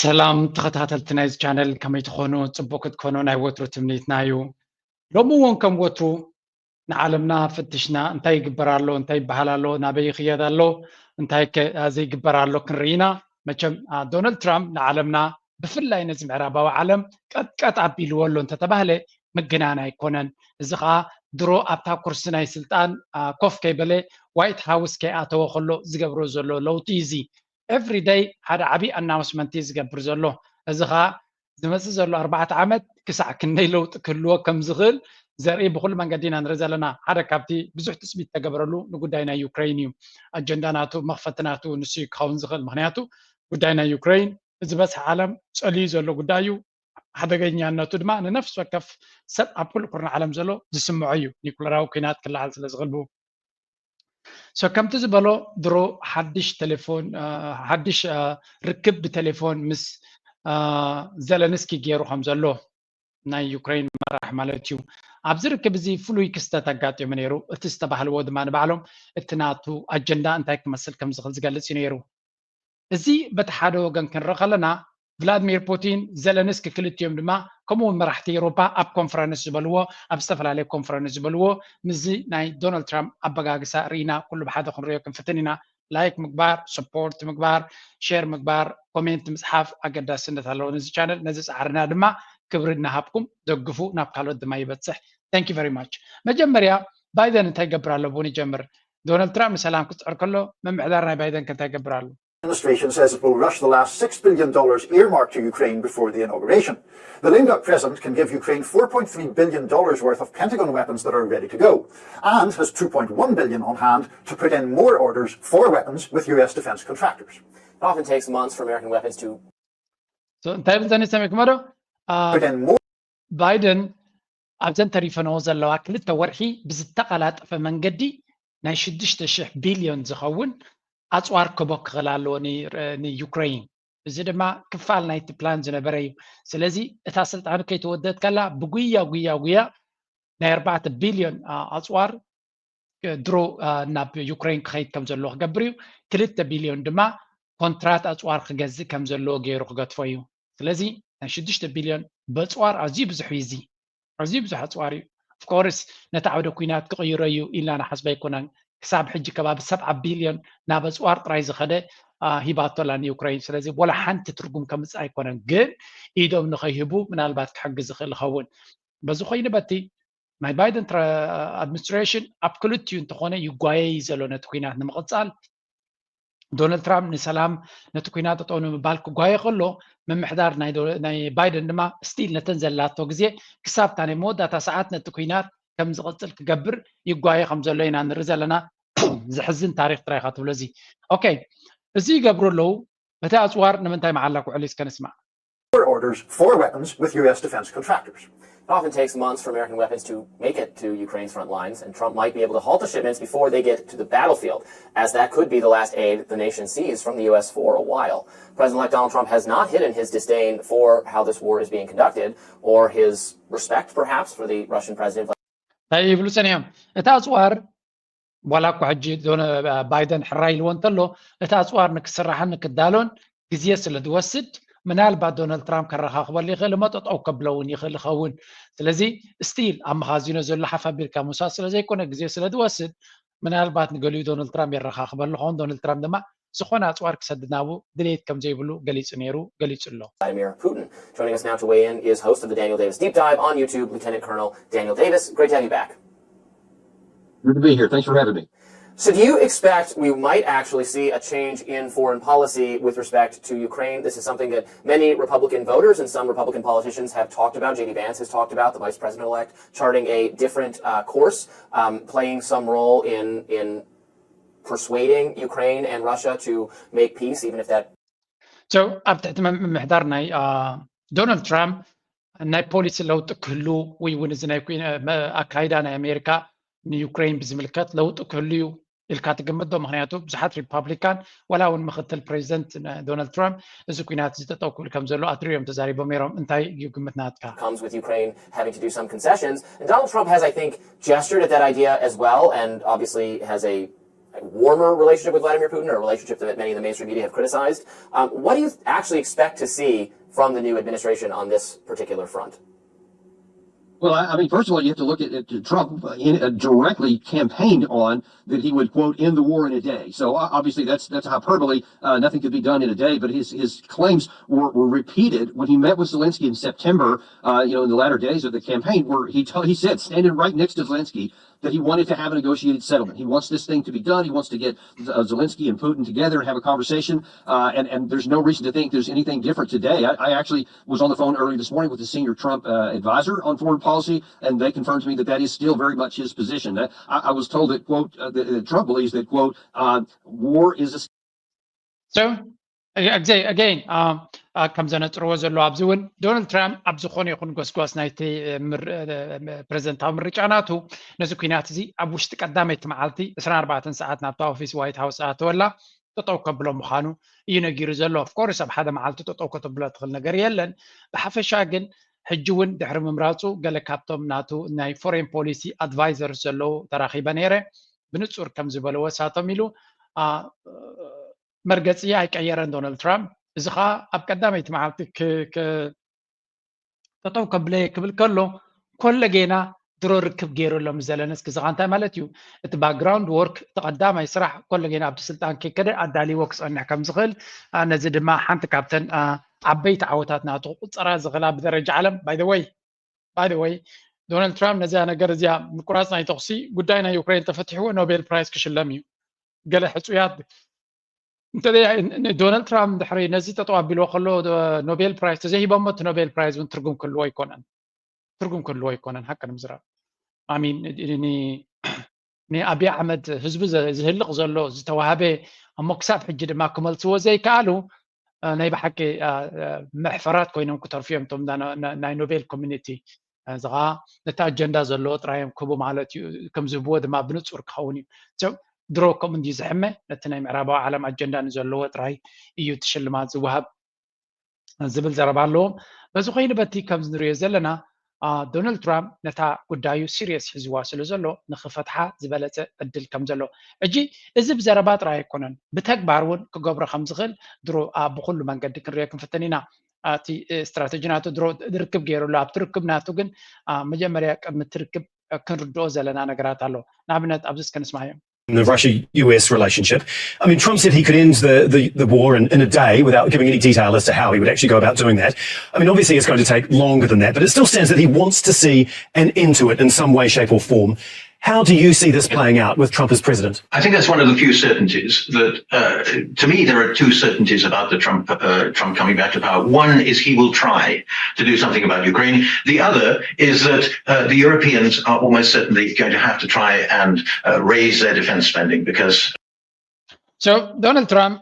ሰላም ተኸታተልቲ ናይዚ ቻነል፣ ከመይ ትኾኑ? ጽቡቅ ክትኮኑ ናይ ወትሩ ትምኒትና እዩ። ሎሚ እውን ከም ወትሩ ንዓለምና ፈትሽና፣ እንታይ ይግበር ኣሎ፣ እንታይ ይበሃል ኣሎ፣ ናበይ ይኽየድ ኣሎ፣ እንታይ ከ ዘይግበር ኣሎ ክንርኢ ኢና። መቸም ዶናልድ ትራምፕ ንዓለምና፣ ብፍላይ ነዚ ምዕራባዊ ዓለም ቀጥቀጥ ኣቢልዎ ኣሎ እንተተባህለ ምግናን ኣይኮነን። እዚ ከዓ ድሮ ኣብታ ኩርሲ ናይ ስልጣን ኮፍ ከይበለ፣ ዋይት ሃውስ ከይኣተወ ከሎ ዝገብሮ ዘሎ ለውጢ እዩ። እዚ ኤቭሪ ደይ ሓደ ዓብዪ ኣናውንስመንት እዩ ዝገብር ዘሎ። እዚ ከዓ ዝመፅእ ዘሎ ኣርባዕተ ዓመት ክሳዕ ክንደይ ለውጢ ክህልዎ ከም ዝኽእል ዘርኢ ብኩሉ መንገዲ ኢና ንርኢ ዘለና። ሓደ ካብቲ ብዙሕ ትፅቢት ተገበረሉ ንጉዳይ ናይ ዩክሬን እዩ። ኣጀንዳ ናቱ፣ መኽፈቲ ናቱ ንሱ እዩ ክኸውን ዝኽእል። ምክንያቱ ጉዳይ ናይ ዩክሬን ዝበዝሐ ዓለም ፀልዩ ዘሎ ጉዳይ እዩ። ሓደገኛነቱ ድማ ንነፍሲ ወከፍ ሰብ ኣብ ኩሉ ኩርናዕ ዓለም ዘሎ ዝስምዖ እዩ፣ ኒኩለራዊ ኩናት ክለዓል ስለ ዝኽእል። ሶ ከምቲ ዝበሎ ድሮ ሓድሽ ቴሌፎን ሓድሽ ርክብ ብቴሌፎን ምስ ዘለንስኪ ገይሩ ከም ዘሎ፣ ናይ ዩክሬን መራሕ ማለት እዩ። ኣብዚ ርክብ እዚ ፍሉይ ክስተት ኣጋጢሙ ነይሩ። እቲ ዝተባህልዎ ድማ ንባዕሎም እቲ ናቱ ኣጀንዳ እንታይ ክመስል ከም ዝኽእል ዝገልጽ እዩ ነይሩ። እዚ በቲ ሓደ ወገን ክንርኢ ከለና፣ ቭላድሚር ፑቲን፣ ዘለንስኪ ክልቲኦም ድማ ከምኡ እውን መራሕቲ ኤውሮፓ ኣብ ኮንፈረንስ ዝበልዎ፣ ኣብ ዝተፈላለየ ኮንፈረንስ ዝበልዎ ምስዚ ናይ ዶናልድ ትራምፕ ኣበጋግሳ ርኢና ኩሉ ብሓደ ክንሪኦ ክንፍትን ኢና። ላይክ ምግባር፣ ሰፖርት ምግባር፣ ሼር ምግባር፣ ኮሜንት ምፅሓፍ ኣገዳስነት ኣለዎ ነዚ ቻነል። ነዚ ፃዕርና ድማ ክብሪ እናሃብኩም ደግፉ፣ ናብ ካልኦት ድማ ይበፅሕ። Thank you very much። መጀመርያ ባይደን እንታይ ይገብር ኣሎ ብኡ ንጀምር። ዶናልድ ትራምፕ ንሰላም ክፅዕር ከሎ ምምሕዳር ናይ ባይደን ከ እንታይ ይገብር ኣሎ? Administration says it will rush the last six billion dollars earmarked to Ukraine before the inauguration. The lame duck president can give Ukraine four point three billion dollars worth of Pentagon weapons that are ready to go, and has two point one billion on hand to put in more orders for weapons with U S defense contractors. It often takes months for American weapons to So እንታይ ብል ዘኒ ሰሚዕኩሞ ዶ? Put in more ባይደን ኣብዘን ተሪፈንኦ ዘለዋ ክልተ ወርሒ ብዝተቐላጠፈ መንገዲ ናይ ሽዱሽተ ሽሕ ቢልዮን ዝኸውን ኣፅዋር ክቦክኸል ኣለዎ ንዩክሬን። እዚ ድማ ክፋል ናይቲ ፕላን ዝነበረ እዩ። ስለዚ እታ ስልጣኑ ከይተወደት ከላ ብጉያ ጉያ ጉያ ናይ ኣርባዕተ ቢልዮን ኣፅዋር ድሮ ናብ ዩክሬን ክኸይድ ከም ዘለዎ ክገብር እዩ። ክልተ ቢልዮን ድማ ኮንትራት ኣፅዋር ክገዝእ ከም ዘለዎ ገይሩ ክገድፎ እዩ። ስለዚ ናይ ሽዱሽተ ቢልዮን በፅዋር ኣዝዩ ብዙሕ እዩ። እዚ ኣዝዩ ብዙሕ ኣፅዋር እዩ። ኦፍኮርስ ነቲ ዓውደ ኩናት ክቕይሮ እዩ ኢልና ንሓስብ ኣይኮናን። ክሳብ ሕጂ ከባቢ ሰብዓ ቢልዮን ናብ ኣፅዋር ጥራይ ዝኸደ ሂባቶ ኣላ ንዩክሬን። ስለዚ ወላ ሓንቲ ትርጉም ከምፅእ ኣይኮነን፣ ግን ኢዶም ንኸይህቡ ምናልባት ክሕግዝ ይኽእል ይኸውን። በዚ ኮይኑ በቲ ናይ ባይደን ኣድሚኒስትሬሽን ኣብ ክልቲኡ እንተኾነ ይጓየ እዩ ዘሎ ነቲ ኩናት ንምቕፃል። ዶናልድ ትራምፕ ንሰላም ነቲ ኩናት ጠጠው ንምባል ክጓየ ከሎ፣ ምምሕዳር ናይ ባይደን ድማ ስቲል ነተን ዘላቶ ግዜ ክሳብታ ናይ መወዳእታ ሰዓት ነቲ ኩናት ከም ዝቕፅል ክገብር ይጓየ ከም ዘሎ ኢና ንርኢ ዘለና። ዘሕዝን ታሪክ ጥራይ ኢኻ ትብሎ እዚ። ኦኬ፣ እዚ ይገብሩ ኣለዉ። እቲ ኣፅዋር ንምንታይ መዓላ ክውዕል እዩ እስከ ንስማዕ። Orders for weapons with U S defense contractors. It often takes months for American weapons to make it to Ukraine's front lines, and Trump might be able to halt the shipments before they get to the battlefield, as that could be the last aid the nation sees from the U S for a while. President-elect Donald Trump has not hidden his disdain for how this war is being conducted or his respect, perhaps, for the Russian president. እንታይ ይብሉ ጸኒሖም? እቲ ኣጽዋር ዋላ እኳ ሕጂ ባይደን ሕራይ ኢልዎ እንተሎ፣ እቲ ኣጽዋር ንክስራሕን ንክዳሎን ግዜ ስለ ዝወስድ፣ ምናልባት ዶናልድ ትራምፕ ከረኻኽበሉ ይኽእል እሞ ጠጠው ከብሎ እውን ይኽእል ይኸውን። ስለዚ ስቲል ኣብ መኻዚኖ ዘሎ ሓፍ ኣቢልካ ምውሳድ ስለ ዘይኮነ ግዜ ስለ ዝወስድ፣ ምናልባት ንገሊኡ ዶናልድ ትራምፕ የረኻኽበሉ ኸውን። ዶናልድ ትራምፕ ድማ ዝኾነ ኣፅዋር ክሰድድ ናብኡ ድሌት ከም ዘይብሉ ገሊፁ ነይሩ፣ ገሊፁ ኣሎ። Vladimir Putin. Joining us now to weigh in is host of the Daniel Davis Deep Dive on YouTube, Lieutenant Colonel Daniel Davis. Great to have you back. Good to be here. Thanks for having me. So, do you expect we might actually see a change in foreign policy with respect to Ukraine? This is something that many Republican voters and some Republican politicians have talked about. J D Vance has talked about, the vice president elect, charting a different uh, course, um, playing some role in, in persuading Ukraine and Russia to make peace, even if that So ኣብ ትሕቲ ምምሕዳር ናይ ዶናልድ ትራምፕ ናይ ፖሊሲ ለውጢ ክህሉ ወይ እውን እዚ ናይ ኣካይዳ ናይ ኣሜሪካ ንዩክሬን ብዝምልከት ለውጢ ክህሉ እዩ ኢልካ ትግምት ዶ? ምክንያቱ ብዙሓት ሪፓብሊካን ዋላ እውን ምክትል ፕሬዚደንት ዶናልድ ትራምፕ እዚ ኩናት እዚ ጠጠው ክብል ከም ዘሎ ኣትሪኦም ተዛሪቦም ነይሮም። እንታይ እዩ ግምት ናትካ? comes with Ukraine having to do some concessions. And Donald Trump has, I think, gestured at that idea as well, and obviously has a warmer relationship with Vladimir Putin, or a relationship that many in the mainstream media have criticized. Um, what do you actually expect to see from the new administration on this particular front? Well, I, I mean, first of all, you have to look at, at Trump uh, in, uh, directly campaigned on that he would, quote, end the war in a day. So uh, obviously, that's that's hyperbole. Uh, nothing could be done in a day. But his his claims were, were repeated when he met with Zelensky in September. Uh, you know, in the latter days of the campaign, where he t- he said, standing right next to Zelensky, that he wanted to have a negotiated settlement. He wants this thing to be done. He wants to get uh, Zelensky and Putin together and have a conversation. Uh, and and there's no reason to think there's anything different today. I, I actually was on the phone earlier this morning with the senior Trump uh, advisor on foreign policy, and they confirmed to me that that is still very much his position. That I, I was told that, quote, uh, that, that Trump believes that, quote, uh, war is a So, again, ከም ዘነፅርዎ ዘሎ ኣብዚ እውን ዶናልድ ትራምፕ ኣብ ዝኾነ ይኹን ጎስጓስ ናይቲ ፕሬዚደንታዊ ምርጫ ናቱ ነዚ ኩናት እዚ ኣብ ውሽጢ ቀዳመይቲ መዓልቲ ዕስራን ኣርባዕተን ሰዓት ናብታ ኦፊስ ዋይት ሃውስ ኣተወላ ጠጠው ከብሎ ምዃኑ እዩ ነጊሩ ዘሎ። ኦፍኮርስ ኣብ ሓደ መዓልቲ ጠጠው ከተብሎ ትኽእል ነገር የለን። ብሓፈሻ ግን ሕጂ እውን ድሕሪ ምምራፁ ገለ ካብቶም ናቱ ናይ ፎሬን ፖሊሲ ኣድቫይዘርስ ዘለዉ ተራኺበ ነይረ። ብንፁር ከም ዝበለዎ ሳቶም ኢሉ መርገፂ ኣይቀየረን ዶናልድ ትራምፕ። እዚ ከዓ ኣብ ቀዳመይቲ መዓልቲ ጠጠው ከብለየ ክብል ከሎ ኮለጌና ድሮ ርክብ ገይሩ ኣሎ ምስ ዘለንስኪ። እዚ ከዓ እንታይ ማለት እዩ? እቲ ባክግራውንድ ወርክ፣ እቲ ቀዳማይ ስራሕ ኮለጌና ኣብቲ ስልጣን ከይከደ ኣዳልይዎ ክፀንሕ ከም ዝኽእል፣ ነዚ ድማ ሓንቲ ካብተን ዓበይቲ ዓወታት ናቱ ክቁፀራ ዝኽእላ ብደረጃ ዓለም። ባይ ወይ ባይ ወይ ዶናልድ ትራምፕ ነዚኣ ነገር እዚኣ ምቁራፅ ናይ ተኩሲ ጉዳይ ናይ ዩክሬን ተፈቲሕዎ ኖቤል ፕራይዝ ክሽለም እዩ። ገለ ሕፁያት እንተ ዶናልድ ትራምፕ ድሕሪ ነዚ ጠጠው ኣቢልዎ ከሎ ኖቤል ፕራይዝ ተዘይሂቦሞ እቲ ኖቤል ፕራይዝ እውን ትርጉም ክህልዎ ኣይኮነን። ትርጉም ክህልዎ ኣይኮነን። ሓቂ ንምዝራብ ኣሚን ንኣብይ ኣሕመድ ህዝቢ ዝህልቕ ዘሎ ዝተዋህበ እሞ ክሳብ ሕጂ ድማ ክመልስዎ ዘይከኣሉ ናይ ብሓቂ መሕፈራት ኮይኖም ክተርፉ እዮም እቶም ናይ ኖቤል ኮሚኒቲ። እዚ ከዓ ነቲ ኣጀንዳ ዘለዎ ጥራይ እዮም ክህቡ ማለት እዩ። ከም ዝህብዎ ድማ ብንፁር ክኸውን እዩ። ድሮ ከምኡ እንድዩ ዝሕመ፣ ነቲ ናይ ምዕራባዊ ዓለም ኣጀንዳ ንዘለዎ ጥራይ እዩ እቲ ሽልማት ዝወሃብ ዝብል ዘረባ ኣለዎም። በዚ ኮይኑ በቲ ከምዚ ንሪኦ ዘለና ዶናልድ ትራምፕ ነታ ጉዳዩ ሲሪየስ ሒዝዋ ስለ ዘሎ ንኽፈትሓ ዝበለፀ ዕድል ከም ዘሎ ሕጂ እዚ ብዘረባ ጥራይ ኣይኮነን ብተግባር እውን ክገብሮ ከም ዝኽእል ድሮ ብኩሉ መንገዲ ክንሪኦ ክንፍትን ኢና። እቲ ስትራተጂ ናቱ ድሮ ርክብ ገይሩ ኣሎ። ኣብቲ ርክብ ናቱ ግን መጀመርያ ቅድሚ እቲ ርክብ ክንርድኦ ዘለና ነገራት ኣሎ። ንኣብነት ኣብዚ እስከ ንስማዮም። The Russia U S relationship. I mean, Trump said he could end the, the, the war in, in a day without giving any detail as to how he would actually go about doing that. I mean, obviously, it's going to take longer than that, but it still stands that he wants to see an end to it in some way, shape, or form. How do you see this playing out with Trump as president? I think that's one of the few certainties that, uh, to me, there are two certainties about the Trump uh, Trump coming back to power. One is he will try to do something about Ukraine. The other is that uh, the Europeans are almost certainly going to have to try and uh, raise their defense spending because So ዶናልድ ትራምፕ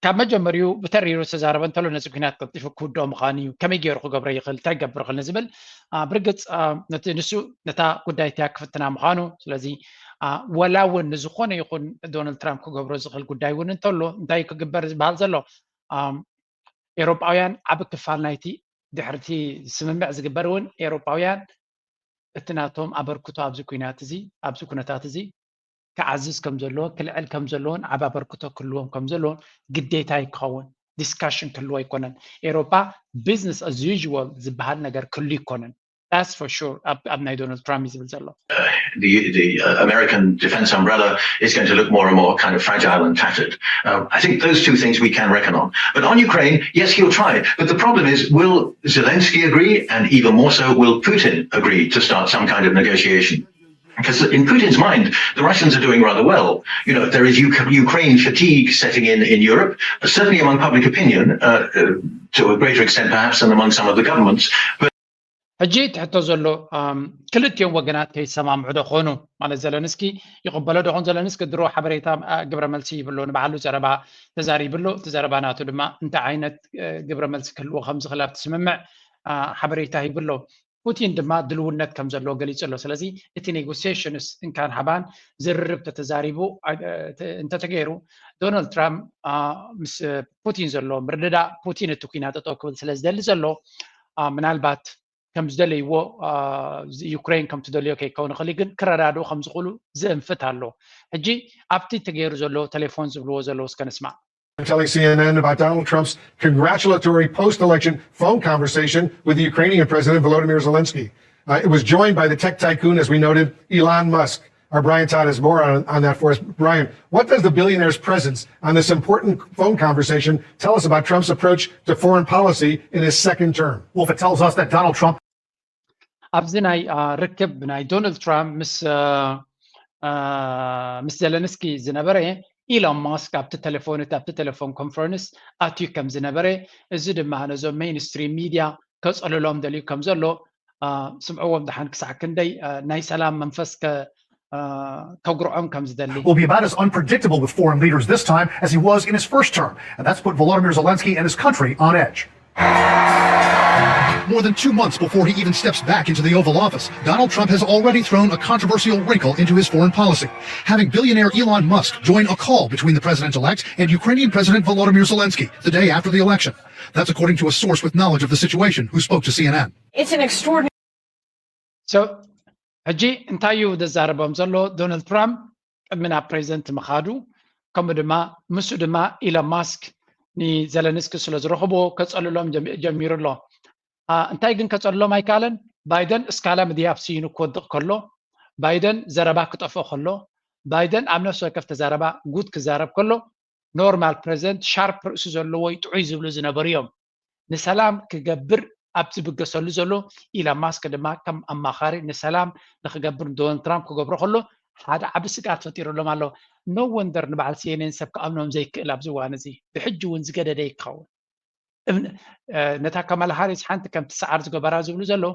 ካብ መጀመሪኡ ብተሪሩ ዝተዛረበ እንተሎ ነዚ ኩናት ቀልጢፉ ክውድኦ ምዃኑ እዩ። ከመይ ገይሩ ክገብሮ ይኽእል፣ እንታይ ክገብር ይኽእል ንዝብል ብርግፅ ነቲ ንሱ ነታ ጉዳይ እቲኣ ክፍትና ምዃኑ። ስለዚ ወላ እውን ንዝኾነ ይኹን ዶናልድ ትራምፕ ክገብሮ ዝኽእል ጉዳይ እውን እንተሎ እንታይ ክግበር ዝበሃል ዘሎ ኤውሮጳውያን ዓቢ ክፋል ናይቲ ድሕርቲ ስምምዕ ዝግበር እውን ኤውሮጳውያን እቲ ናቶም ኣበርክቶ ኣብዚ ኩናት እዚ ኣብዚ ኩነታት እዚ ክዓዝዝ ከም ዘለዎ ክልዕል ከም ዘለዎን ዓብ ኣበርክቶ ክህልዎም ከም ዘለዎን ግዴታ እዩ ክኸውን። ዲስካሽን ክህልዎ ኣይኮነን። ኤውሮጳ business as usual ዝበሃል ነገር ክህሉ ኣይኮነን። That's for sure ኣብ ናይ ዶናልድ ትራምፕ እዩ ዝብል ዘሎ። The, the uh, American defense umbrella is going to look more and more kind of fragile and tattered. Uh, I think those two things we can reckon on. But on Ukraine, yes, he'll try. But the problem is, will Zelensky agree? And even more so, will Putin agree to start some kind of negotiation? Because in Putin's mind, the Russians are doing rather well. You know, there is Ukraine fatigue setting in in Europe, certainly among public opinion, uh, uh, to a greater extent perhaps than among some of the governments. But ሕጂ እቲ ሕቶ ዘሎ ክልቲኦም ወገናት ከይሰማምዑ ዶ ኾኑ ማለት ዘለንስኪ ይቕበሎ ዶ ኾን? ዘለንስኪ ድሮ ሓበሬታ ግብረ መልሲ ይብሎ፣ ንባዕሉ ዘረባ ተዛሪብሎ። እቲ ዘረባ ናቱ ድማ እንታይ ዓይነት ግብረ መልሲ ክህልዎ ከም ዝኽእል ኣብቲ ስምምዕ ሓበሬታ ሂብሎ። ፑቲን ድማ ድልውነት ከም ዘለዎ ገሊጹ ኣሎ። ስለዚ እቲ ኔጎሲሽንስ እንካን ሃባን ዝርርብ ተተዛሪቡ እንተተገይሩ ዶናልድ ትራምፕ ምስ ፑቲን ዘሎ ምርድዳእ ፑቲን እቲ ኩናት ጠጠው ክብል ስለ ዝደሊ ዘሎ ምናልባት ከም ዝደለይዎ ዩክሬን ከም ትደልዮ ከይከውን ይኽእል ግን ክረዳድኡ ከም ዝኽእሉ ዝእንፍት ኣሎ። ሕጂ ኣብቲ ተገይሩ ዘሎ ቴሌፎን ዝብልዎ ዘለዉ እስከ ንስማዕ። Telling C N N about Donald Trump's congratulatory post election phone conversation with the Ukrainian President Volodymyr Zelensky. Uh, it was joined by the tech tycoon, as we noted, Elon Musk. Our Brian Todd has more on, on that for us. Brian, what does the billionaire's presence on this important phone conversation tell us about Trump's approach to foreign policy in his second term? Well, if it tells us that Donald Trump ኣብዚ ናይ ርክብ ናይ ዶናልድ ትራምፕ ምስ ምስ ዘለንስኪ ዝነበረ ኢሎን ማስክ ኣብቲ ቴሌፎን ኣብቲ ቴሌፎን ኮንፈረንስ ኣትዩ ከም ዝነበረ፣ እዚ ድማ ነዞም ሜይንስትሪም ሚድያ ከፀልሎም ደልዩ ከም ዘሎ ስምዕዎም ደሓን ክሳዕ ክንደይ ናይ ሰላም መንፈስ ከጉርዖም ከም ዝደሊ። Will be about as unpredictable with foreign leaders this time as he was in his first term, and that's put Volodymyr Zelensky and his country on edge. More than two months before he even steps back into the Oval Office, Donald Trump has already thrown a controversial wrinkle into his foreign policy, having billionaire Elon Musk join a call between the president elect and Ukrainian President Volodymyr Zelensky the day after the election. That's according to a source with knowledge of the situation who spoke to C N N. It's an extraordinary. So ሕጂ እንታይ እዩ ዘዛረቦም ዘሎ? ዶናልድ ትራምፕ ቅድሚ ናብ ፕሬዚደንት ምኻዱ፣ ከምኡ ድማ ምስኡ ድማ ኢሎን ማስክ ንዘለንስኪ ስለ ዝረኽቦ ከፀልሎም ጀሚሩ ኣሎ። እንታይ ግን ከፀልሎም ኣይከኣለን። ባይደን እስካላ ምድያብ ስኢኑ ክወድቕ ከሎ፣ ባይደን ዘረባ ክጠፍኦ ከሎ፣ ባይደን ኣብ ነፍሲ ወከፍ ተዛረባ ጉድ ክዛረብ ከሎ፣ ኖርማል ፕሬዚደንት ሻርፕ ርእሲ ዘለዎ ጥዑይ ዝብሉ ዝነበሩ እዮም። ንሰላም ክገብር ኣብ ዝብገሰሉ ዘሎ ኢሎን ማስክ ድማ ከም ኣማኻሪ ንሰላም ንክገብር ንዶናልድ ትራምፕ ክገብሮ ከሎ ሓደ ዓቢ ስግኣት ፈጢሩሎም ኣሎ። ኖ ወንደር ንበዓል ሲኤንኤን ሰብ ክኣምኖም ዘይክእል ኣብዚ እዋን እዚ ብሕጂ እውን ዝገደደ ይኸውን። ነታ ካማላ ሃሪስ ሓንቲ ከም ትሰዓር ዝገበራ ዝብሉ ዘሎ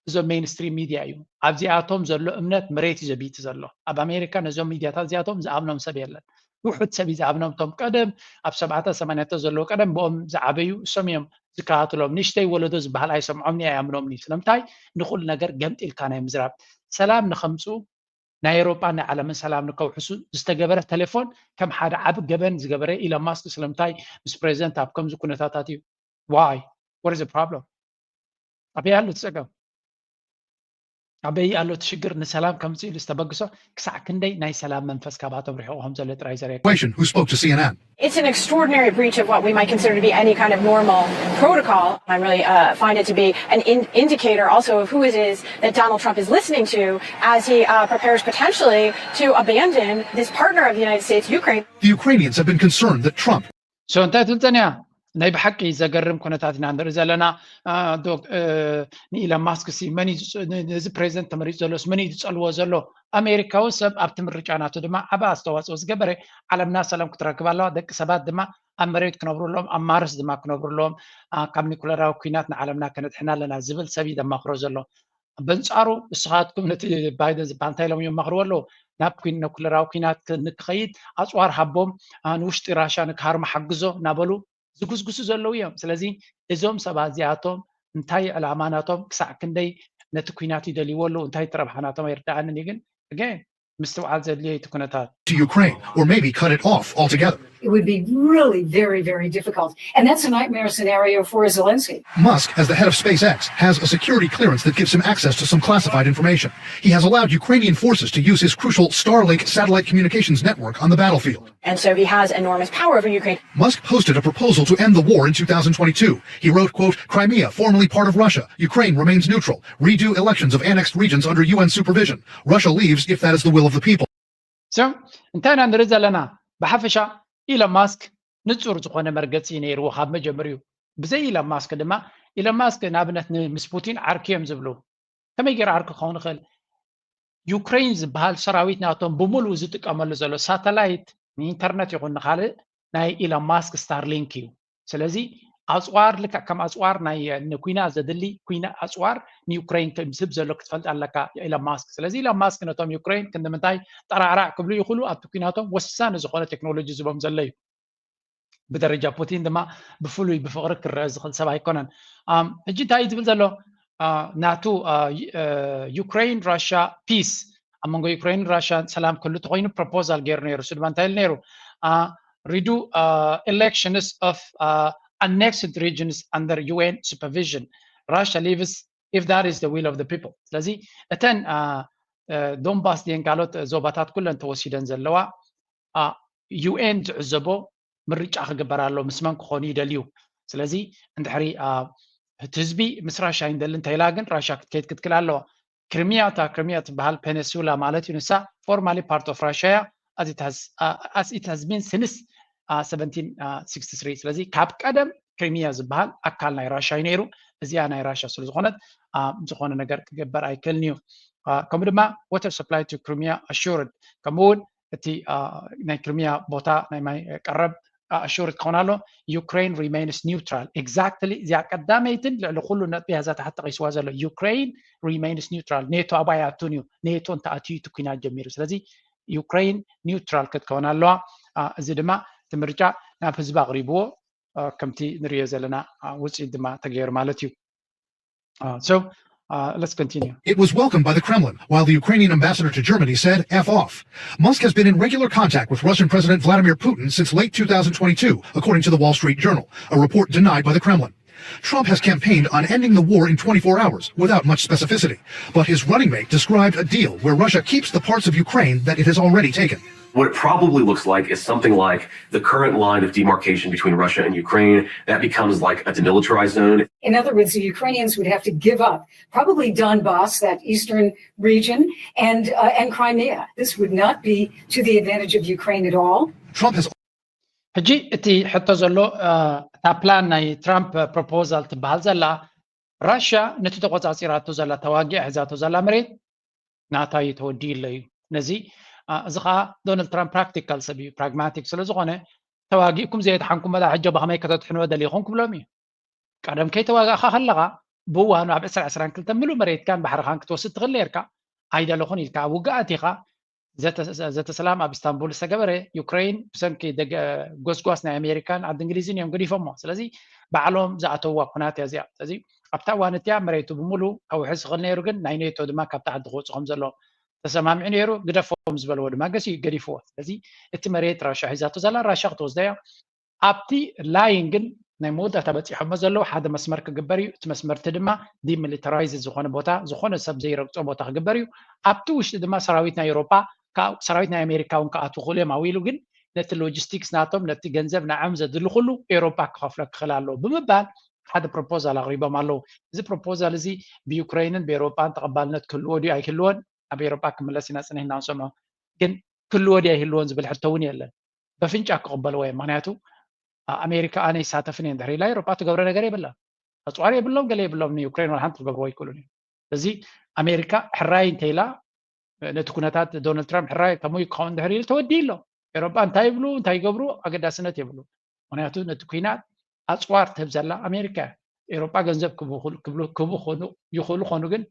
እዞም ሜይንስትሪም ሚድያ እዩ። ኣብዚኣቶም ዘሎ እምነት መሬት እዩ ዘቢቲ ዘሎ። ኣብ ኣሜሪካ ነዞም ሚድያታት እዚኣቶም ዝኣምኖም ሰብ የለን። ውሑድ ሰብ እዩ ዝኣምኖም። እቶም ቀደም ኣብ ሰብዓታት ሰማንያታት ዘለዉ ቀደም ብኦም ዝዓበዩ እሶም እዮም ዝከታተሎም። ንእሽተይ ወለዶ ዝበሃል ኣይሰምዖምኒ ኣይኣምኖምኒ። ስለምንታይ ንኹሉ ነገር ገምጢልካ ናይ ምዝራብ ሰላም ንኸምፅኡ ናይ ኤውሮጳን ናይ ዓለምን ሰላም ንከውሕሱ ዝተገበረ ቴሌፎን ከም ሓደ ዓቢ ገበን ዝገበረ ኢሎን ማስክ ስለምንታይ ምስ ፕሬዚደንት ኣብ ከምዚ ኩነታታት እዩ? Why? What is the problem? ኣበይ ኣሎ እቲ ጸገም? ኣበይ ኣሎ እቲ ሽግር? ንሰላም ከምጽእ ኢሉ ዝተበግሶ ክሳዕ ክንደይ ናይ ሰላም መንፈስ ካባቶም ርሒቑ ከም ዘሎ ጥራይ ዘርኢ። Who spoke to C N N. It's an extraordinary breach of what we might consider to be any kind of normal protocol. I really uh, find it to be an in- indicator also of who it is that Donald Trump is listening to as he uh, prepares potentially to abandon this partner of the United States, Ukraine. The Ukrainians have been concerned that Trump So እንታይ ትብልተን እያ? ናይ ብሓቂ ዘገርም ኩነታት ኢና ንርኢ ዘለና። ንኢሎን ማስክ ሲ መን ነዚ ፕሬዚደንት ተመሪፁ ዘሎስ መን እዩ ዝፀልዎ ዘሎ? ኣሜሪካዊ ሰብ ኣብቲ ምርጫ ናቱ ድማ ዓቢ ኣስተዋፅኦ ዝገበረ፣ ዓለምና ሰላም ክትረክብ ኣለዋ፣ ደቂ ሰባት ድማ ኣብ መሬት ክነብሩ ኣለዎም፣ ኣብ ማርስ ድማ ክነብሩ ኣለዎም፣ ካብ ኒኩለራዊ ኩናት ንዓለምና ከነድሕና ኣለና ዝብል ሰብ እዩ ዘማኽሮ ዘሎ። በንጻሩ ንስኻትኩም ነቲ ባይደን ዝበሃል እንታይ ኢሎም እዮም መኽርዎ ኣለዉ? ናብ ኩን- ኒኩለራዊ ኩናት ክ- ንክኸይድ ኣፅዋር ሃቦም፣ ኣ፣ ንውሽጢ ራሻ ንክሃርሙ ሓግዞ እናበሉ ዝጉስጉሱ ዘለዉ እዮም። ስለዚ እዞም ሰባት እዚኣቶም እንታይ ዕላማ ናቶም ክሳዕ ክንደይ ነቲ ኩናት ይደልይዎ ኣለዉ እንታይ እቲ ረብሓ ናቶም ኣይርድኣንን እዩ። ግን again ምስትውዓል ዘድልዮ እቲ ኩነታት። to Ukraine, or maybe cut it off altogether. It would be really very, very difficult. And that's a nightmare scenario for Zelensky. Musk, as the head of SpaceX, has a security clearance that gives him access to some classified information. He has allowed Ukrainian forces to use his crucial Starlink satellite communications network on the battlefield. And so he has enormous power over Ukraine. Musk posted a proposal to end the war in two thousand twenty-two. He wrote, quote, Crimea, formerly part of Russia. Ukraine remains neutral. Redo elections of annexed regions under U N supervision. Russia leaves if that is the will of the people. So እንታይ ኢና ንርኢ ዘለና? ብሓፈሻ ኢሎን ማስክ ንጹር ዝኾነ መርገጺ ነይርዎ ካብ መጀመርዩ። ብዘይ ኢሎን ማስክ ድማ፣ ኢሎን ማስክ ንኣብነት ን- ምስ ፑቲን ዓርኪ እዮም ዝብሉ። ከመይ ገይሩ ዓርኪ ክኸውን ይኽእል? ዩክሬን ዝበሃል ሰራዊት ናቶም ብምሉኡ ዝጥቀመሉ ዘሎ ሳተላይት ንኢንተርነት ይኹን ንኻልእ ናይ ኢሎን ማስክ ስታርሊንክ እዩ። ስለዚ ኣፅዋር ልክዕ ከም ኣፅዋር ናይ ንኩናት ዘድሊ ኩና ኣፅዋር ንዩክሬን ከም ዝህብ ዘሎ ክትፈልጥ ኣለካ ኢሎን ማስክ። ስለዚ ኢሎን ማስክ ነቶም ዩክሬን ክንዲ ምንታይ ጠራዕራዕ ክብሉ ይኽእሉ ኣብቲ ኩናቶም ወሳኒ ዝኾነ ቴክኖሎጂ ዝቦም ዘሎ እዩ። ብደረጃ ፑቲን ድማ ብፍሉይ ብፍቕሪ ክረአ ዝኽእል ሰብ ኣይኮነን። ሕጂ እንታይ እዩ ዝብል ዘሎ? ናቱ ዩክሬን ራሻ ፒስ ኣብ መንጎ ዩክሬን ራሻ ሰላም ክህሉ ተኮይኑ ፕሮፖዛል ገይሩ ነይሩ። እሱ ድማ እንታይ ኢሉ ነይሩ? Redo elections of annexed regions under U N supervision. Russia leaves if that is the will of the people። ስለዚ እተን ዶንባስ ድየን ካልኦት ዞባታት ኩለን ተወሲደን ዘለዋ ዩኤን ዝዕዘቦ ምርጫ ክግበር ኣሎ፣ ምስ መን ክኾኑ ይደልዩ። ስለዚ እንድሕሪ እቲ ህዝቢ ምስ ራሻ ይንደሊ እንተኢላ ግን ራሻ ክትከይድ ክትክል ኣለዋ። ክሪሚያ እታ ክሪሚያ ትበሃል ፔኒንሱላ ማለት እዩ። ንሳ ፎርማሊ ፓርት ኦፍ ራሻ እያ። As it has been since seventeen sixty three። ስለዚ ካብ ቀደም ክሪሚያ ዝበሃል ኣካል ናይ ራሻ እዩ ነይሩ። እዚኣ ናይ ራሻ ስለዝኾነት ዝኾነ ነገር ክግበር ኣይክእልን እዩ። ከምኡ ድማ water supply to Crimea assured፣ ከምኡ እውን እቲ ናይ ክሪሚያ ቦታ ናይ ማይ ቀረብ ኣሹርድ ክኸውን ኣሎ። Ukraine remains neutral። Exactly እዚኣ ቀዳመይትን ልዕሊ ኩሉ ነጥቢ እያ እዛ ታሕቲ ተቐይስዋ ዘሎ። Ukraine remains neutral። ኔቶ ኣብኣ ኣይኣቱን እዩ። ኔቶ እንተኣትዩ እቲ ኩናት ጀሚሩ። ስለዚ ዩክሬን ኒውትራል ክትከውን ኣለዋ። እዚ ድማ እቲ ምርጫ ናብ ህዝቢ ኣቕሪብዎ፣ ከምቲ ንሪኦ ዘለና ውፅኢት ድማ ተገይሩ ማለት እዩ። So let's continue. It was welcomed by the Kremlin, while the Ukrainian ambassador to Germany said F off. Musk has been in regular contact with Russian President Vladimir Putin since late two thousand twenty-two, according to the Wall Street Journal, a report denied by the Kremlin. Trump has campaigned on ending the war in twenty-four hours without much specificity, but his running mate described a deal where Russia keeps the parts of Ukraine that it has already taken. What it probably looks like is something like the current line of demarcation between Russia and Ukraine. That becomes like a demilitarized zone. In other words, the Ukrainians would have to give up probably Donbass, that eastern region, and uh, and Crimea. This would not be to the advantage of Ukraine at all. Trump has. ሕጂ እቲ ሕቶ ዘሎ እታ ፕላን ናይ ትራምፕ ፕሮፖዛል ትበሃል ዘላ ራሽያ ነቲ ተቆፃፂራቶ ዘላ ተዋጊኣ ሒዛቶ ዘላ መሬት ናታ እዩ ተወዲኡ ኣሎ እዩ። ነዚ እዚ ከዓ ዶናልድ ትራምፕ ፕራክቲካል ሰብ እዩ፣ ፕራግማቲክ ስለዝኾነ ተዋጊእኩም ዘየድሓንኩም መላ ሕጂ ብኸመይ ከተድሕንዎ ደሊኹም ክብሎም እዩ። ቀደም ከይተዋጋእካ ከለኻ ብእዋኑ ኣብ ዕስራ ዕስራን ክልተ ምሉእ መሬትካን ባሕርኻን ክትወስድ ትኽእል ነርካ። ኣይደለኹን ኢልካ ኣብ ውግኣት ኢኻ። ዘተሰላም ኣብ ኢስታንቡል ዝተገበረ ዩክሬን ብሰንኪ ጎስጓስ ናይ ኣሜሪካን ዓዲ እንግሊዝን እዮም ገዲፎሞ። ስለዚ ባዕሎም ዝኣተውዋ ኩናት እያ እዚኣ። ስለዚ ኣብታ እዋን እቲኣ መሬቱ ብምሉ ከውሕስ ይኽእል ነይሩ፣ ግን ናይ ኔቶ ድማ ካብ ታሕቲ ክወፁ ከም ዘለዎ ተሰማሚዑ ነይሩ። ግደፎም ዝበልዎ ድማ ገሲ ገዲፍዎ። ስለዚ እቲ መሬት ራሻ ሒዛቶ ዘላ ራሻ ክትወስዳ እያ። ኣብቲ ላይን ግን ናይ መወዳእታ በፂሖሞ ዘለዉ ሓደ መስመር ክግበር እዩ። እቲ መስመርቲ ድማ ዲሚሊተራይዝ ዝኾነ ቦታ፣ ዝኾነ ሰብ ዘይረግፆ ቦታ ክግበር እዩ። ኣብቲ ውሽጢ ድማ ሰራዊት ናይ ኤውሮጳ ሰራዊት ናይ ኣሜሪካ እውን ክኣትዉ ክእሉ እዮም ኣው ኢሉ፣ ግን ነቲ ሎጂስቲክስ ናቶም ነቲ ገንዘብ ንዓም ዘድሊ ኩሉ ኤውሮጳ ክኸፍሎ ክኽእል ኣለዎ ብምባል ሓደ ፕሮፖዛል ኣቕሪቦም ኣለዉ። እዚ ፕሮፖዛል እዚ ብዩክሬንን ብኤውሮጳን ተቐባልነት ክህልዎ ድዩ ኣይክህልዎን ኣብ ኤውሮጳ ክምለስ ኢና ፅኒሕና ንሰምዖ። ግን ክህልዎ ድዩ ኣይህልዎን ዝብል ሕቶ እውን የለን። በፍንጫ ክቕበልዎ እዮም። ምክንያቱ ኣሜሪካ ኣነ ይሳተፍን እየ እንድሕር ኢላ ኤውሮጳ ትገብረ ነገር የብላ። ኣፅዋር የብሎም፣ ገለ የብሎም፣ ንዩክሬን ዋላ ሓንቲ ክገብርዎ ኣይክእሉን እዮም። ስለዚ ኣሜሪካ ሕራይ እንተኢላ ነቲ ኩነታት ዶናልድ ትራምፕ ሕራይ ከምኡ ክኸውን ድሕር ኢሉ ተወዲኡ ኣሎ። ኤውሮጳ እንታይ ይብሉ እንታይ ይገብሩ ኣገዳስነት የብሉ። ምክንያቱ ነቲ ኩናት ኣፅዋር ትህብ ዘላ ኣሜሪካ እያ። ኤውሮጳ ገንዘብ ክቡ ይኽእሉ ኮኑ ግን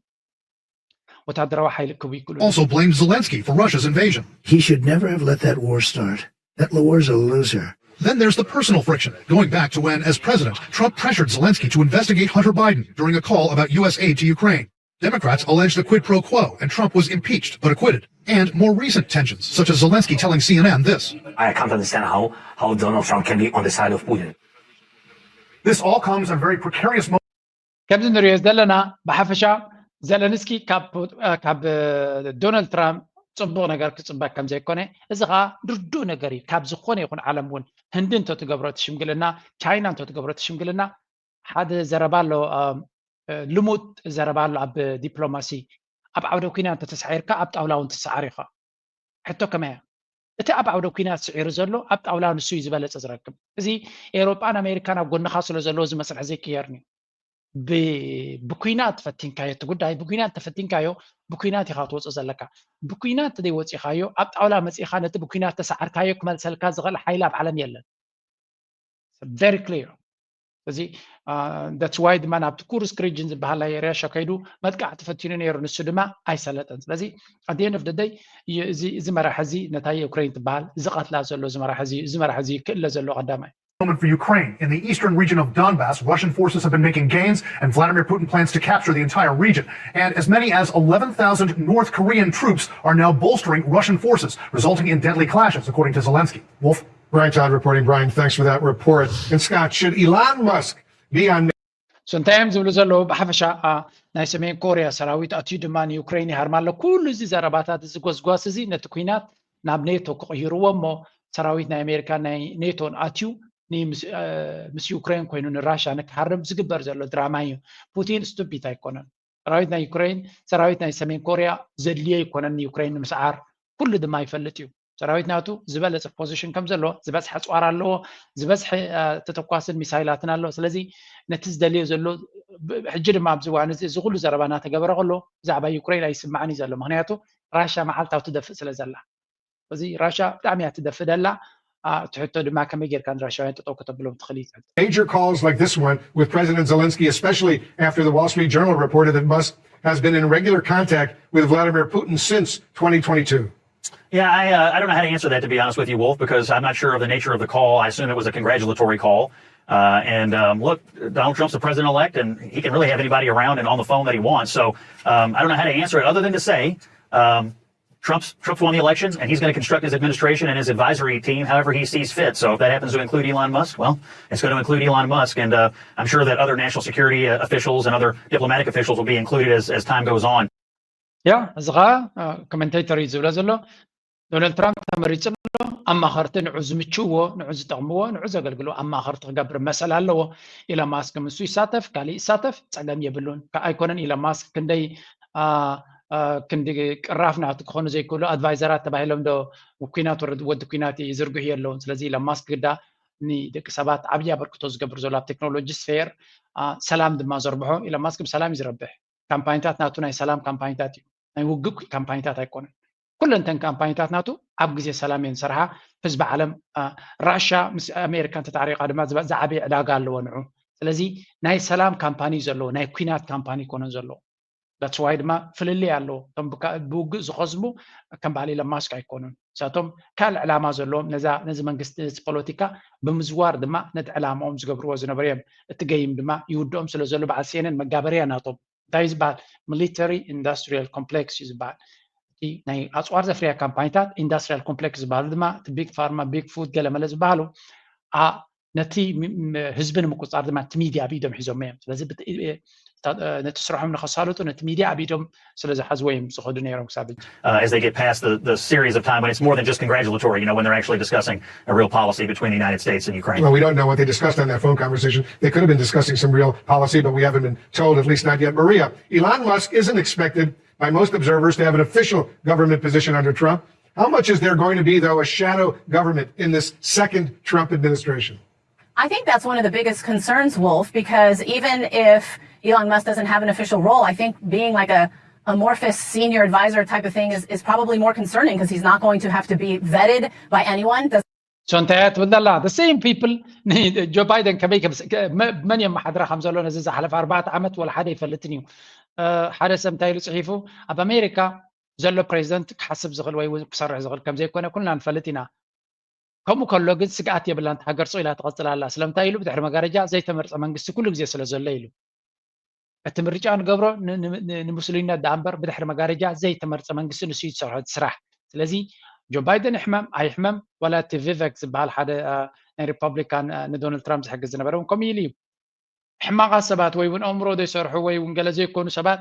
ወታደራዊ ሓይሊ ክቡ ይክእሉ። Also blamed Zelensky for Russia's invasion. He should never have let that war start. That war's a loser. Then there's the personal friction, going back to when, as president, Trump pressured Zelensky to investigate Hunter Biden during a call about U S aid to Ukraine. Democrats alleged a quid pro quo, and Trump was impeached but acquitted. And more recent tensions, such as Zelensky telling C N N this. I can't understand how, how Donald Trump can be on the side of Putin. This all comes at a very precarious moment. ከምዚ ንሪኦ ዘለና ብሓፈሻ ዘለንስኪ ካብ ዶናልድ ትራምፕ ፅቡቕ ነገር ክፅበ ከም ዘይኮነ፣ እዚ ከዓ ርዱእ ነገር እዩ። ካብ ዝኾነ ይኹን ዓለም እውን ህንዲ እንተትገብሮ እቲ ሽምግልና፣ ቻይና እንተትገብሮ እቲ ሽምግልና ሓደ ዘረባ ኣሎ፣ ልሙድ ዘረባ ኣሎ ኣብ ዲፕሎማሲ፣ ኣብ ዓውደ ኩናት እንተተሳዒርካ ኣብ ጣውላ እውን ትሰዓር ኢኻ። ሕቶ ከመይ እያ? እቲ ኣብ ዓውደ ኩናት ስዒሩ ዘሎ ኣብ ጣውላ ንሱ እዩ ዝበለፀ ዝረክብ። እዚ ኤውሮጳን ኣሜሪካን ኣብ ጎንኻ ስለ ዘለዎ እዚ መስርሕ ዘይቅየርን እዩ። ብኩናት ፈቲንካዮ እቲ ጉዳይ ብኩናት ተፈቲንካዮ ብኩናት ኢኻ ትወፅእ ዘለካ። ብኩናት ዘይወፂኻዮ ኣብ ጣውላ መፂእኻ ነቲ ብኩናት ተሰዓርካዮ ክመልሰልካ ዝኽእል ሓይሊ ኣብ ዓለም የለን። Very clear። እዚ that's why ድማ ናብቲ ኩርስክ ሪጅን ዝበሃል ናይ ራሻ ከይዱ መጥቃዕቲ ፈቲኑ ነይሩ፣ ንሱ ድማ ኣይሰለጠን። ስለዚ at the end of the day እዚ መራሒ እዚ ነታ ዩክሬን ትበሃል ዝቐትላ ዘሎ እዚ መራሒ እዚ እዚ መራሒ እዚ ክእለ ዘሎ ቀዳማይ moment for Ukraine. In the eastern region of Donbass, Russian forces have been making gains, and Vladimir Putin plans to capture the entire region. And as many as eleven thousand North Korean troops are now bolstering Russian forces, resulting in deadly clashes, according to Zelensky. Wolf? Brian Todd reporting. Brian, thanks for that report. And Scott, should Elon Musk be on So እንታይ እዮም ዝብሉ ዘለዉ ብሓፈሻ ናይ ሰሜን ኮርያ ሰራዊት ኣትዩ ድማ ንዩክሬን ይሃርማ ኣሎ። ኩሉ እዚ ዘረባታት፣ እዚ ጎስጓስ እዚ ነቲ ኩናት ናብ ኔቶ ክቕይርዎ እሞ ሰራዊት ናይ ኣሜሪካ ናይ ኔቶን ኣትዩ ምስ ዩክሬን ኮይኑ ንራሻ ንክሃርም ዝግበር ዘሎ ድራማ እዩ። ፑቲን ስቱፒት ኣይኮነን። ሰራዊት ናይ ዩክሬን፣ ሰራዊት ናይ ሰሜን ኮርያ ዘድልዮ ኣይኮነን ንዩክሬን ንምስዓር። ኩሉ ድማ ይፈልጥ እዩ። ሰራዊት ናቱ ዝበለፀ ፖዚሽን ከም ዘለዎ፣ ዝበዝሐ ኣፅዋር ኣለዎ፣ ዝበዝሐ ተተኳስን ሚሳይላትን ኣለዎ። ስለዚ ነቲ ዝደልዮ ዘሎ ሕጂ ድማ ኣብዚ እዋን እዚ እዚ ኩሉ ዘረባ እናተገበረ ከሎ ብዛዕባ ዩክሬን ኣይስማዕን እዩ ዘሎ። ምክንያቱ ራሻ መዓልታዊ ትደፍእ ስለ ዘላ። እዚ ራሻ ብጣዕሚ እያ ትደፍእ ደላ። እቲ ሕቶ ድማ ከመይ ጌርካ ንራሻውያን ጠጠው ከተብሎም ትኽእል እዩ? Major calls like this one with President Zelensky, especially after the Wall Street Journal reported that Musk has been in regular contact with Vladimir Putin since twenty twenty-two. Yeah, I, uh, I don't know how to answer that, to be honest with you, Wolf, because I'm not sure of the nature of the call. I assume it was a congratulatory call. Uh, and um, look, Donald Trump's the president-elect, and he can really have anybody around and on the phone that he wants. So um, I don't know how to answer it other than to say um, Trump's Trump's won the election, and he's going to construct his administration and his advisory team however he sees fit. So if that happens to include Elon Musk, well, it's going to include Elon Musk, and uh, I'm sure that other national security uh, officials and other diplomatic officials will be included as as time goes on. ያ እዚ ከዓ ኮመንቴተር እዩ ዝብሎ ዘሎ። ዶናልድ ትራምፕ ተመሪፁ ኣሎ። ኣማኸርቲ ንዑ ዝምችውዎ፣ ንዑ ዝጠቕምዎ፣ ንዑ ዘገልግልዎ ኣማኸርቲ ክገብር መሰል ኣለዎ። ኢሎን ማስክ ምስ ይሳተፍ፣ ካሊእ ይሳተፍ፣ ፀገም የብሉን። ኣይኮነን ኢሎን ማስክ ክንደይ ክንዲ ቅራፍ ናቱ ክኾኑ ዘይክእሉ ኣድቫይዘራት ተባሂሎም ዶ ኩናት ወዲ ኩናት ይዝርግሑ የለውን። ስለዚ ኢሎን ማስክ ግዳ ንደቂ ሰባት ዓብዪ ኣበርክቶ ዝገብር ዘሎ ኣብ ቴክኖሎጂ ስፌር፣ ሰላም ድማ ዘርብሖ። ኢሎን ማስክ ብሰላም እዩ ዝረብሕ። ካምፓኒታት ናቱ ናይ ሰላም ካምፓኒታት እዩ፣ ናይ ውግእ ካምፓኒታት ኣይኮነን። ኩለንተን ካምፓኒታት ናቱ ኣብ ግዜ ሰላም እየን ዝሰርሓ። ህዝቢ ዓለም፣ ራሻ ምስ ኣሜሪካ እንተተዓሪቃ ድማ ዝዓበየ ዕዳጋ ኣለዎ ንዑ። ስለዚ ናይ ሰላም ካምፓኒ እዩ ዘለዎ፣ ናይ ኩናት ካምፓኒ ኣይኮነን ዘለዎ። That's why ድማ ፍልልይ ኣለዎ። እቶም ብውግእ ዝኸስቡ ከም በዓል ኢሎን ማስክ ኣይኮኑን። ንሳቶም ካልእ ዕላማ ዘለዎም፣ ነዚ መንግስቲ፣ ነዚ ፖለቲካ ብምዝዋር ድማ ነቲ ዕላማኦም ዝገብርዎ ዝነበሩ እዮም። እቲ ገይም ድማ ይውድኦም ስለ ዘሎ በዓል ሲ ኤን ኤን መጋበርያ ናቶም እንታይ ዝበሃል ሚሊተሪ ኢንዱስትሪያል ኮምፕሌክስ እዩ ዝበሃል። እቲ ናይ ኣፅዋር ዘፍርያ ካምፓኒታት ኢንዱስትሪያል ኮምፕሌክስ ዝበሃሉ ድማ እቲ ቢግ ፋርማ፣ ቢግ ፉድ፣ ገለመለ ዝበሃሉ ነቲ ህዝቢ ንምቁፅፃር ድማ እቲ ሚድያ ኣብ ኢዶም ሒዞሞ እዮም። ስለዚ ነቲ ስርሖም ንኸሳልጡ ነቲ ሚድያ ኣብ ኢዶም ስለ ዝሓዝዎ እዮም ዝኸዱ ነይሮም ክሳብ ሕጂ። Uh, as they get past the, the series of time when it's more than just congratulatory, you know, when they're actually discussing a real policy between the United States and Ukraine. Well, we don't know what they discussed on that phone conversation. They could have been discussing some real policy, but we haven't been told, at least not yet. Maria, Elon Musk isn't expected by most observers to have an official government position under Trump. How much is there going to be, though, a shadow government in this second Trump administration? I think that's one of the biggest concerns, Wolf, because even if Elon Musk doesn't have an official role, I think being like a amorphous senior advisor type of thing is, is probably more concerning because he's not going to have to be vetted by anyone. So እንታይ እያ ትብል ዘላ? The same people ጆ ባይደን ከመይ መን እዮም መሓድራ ከም ዘሎ ነዚ ዝሓለፈ ኣርባዕተ ዓመት ወላ ሓደ ይፈልጥን እዩ። ሓደ ሰብ እንታይ ኢሉ ፅሒፉ፣ ኣብ ኣሜሪካ ዘሎ ፕሬዚደንት ክሓስብ ዝኽእል ወይ እውን ክሰርሕ ዝኽእል ከም ዘይኮነ ኩልና ንፈልጥ ኢና። ከምኡ ከሎ ግን ስግኣት የብላን፣ እታ ሃገር ስቕ ኢላ ትቐፅል ኣላ። ስለምንታይ ኢሉ፣ ብድሕሪ መጋረጃ ዘይተመርፀ መንግስቲ ኩሉ ግዜ ስለ ዘሎ ኢሉ። እቲ ምርጫ ንገብሮ ንሙስሉይነት ደኣ እምበር ብድሕሪ መጋረጃ ዘይተመርፀ መንግስቲ ንሱ እዩ ዝሰርሖ እቲ ስራሕ። ስለዚ ጆ ባይደን ይሕመም ኣይሕመም ዋላ እቲ ቪቨክ ዝበሃል ሓደ ናይ ሪፐብሊካን ንዶናልድ ትራምፕ ዝሕግዝ ዝነበረ እውን ከምኡ ኢሉ እዩ። ሕማቓት ሰባት ወይ እውን ኣእምሮ ዘይሰርሑ ወይ እውን ገለ ዘይኮኑ ሰባት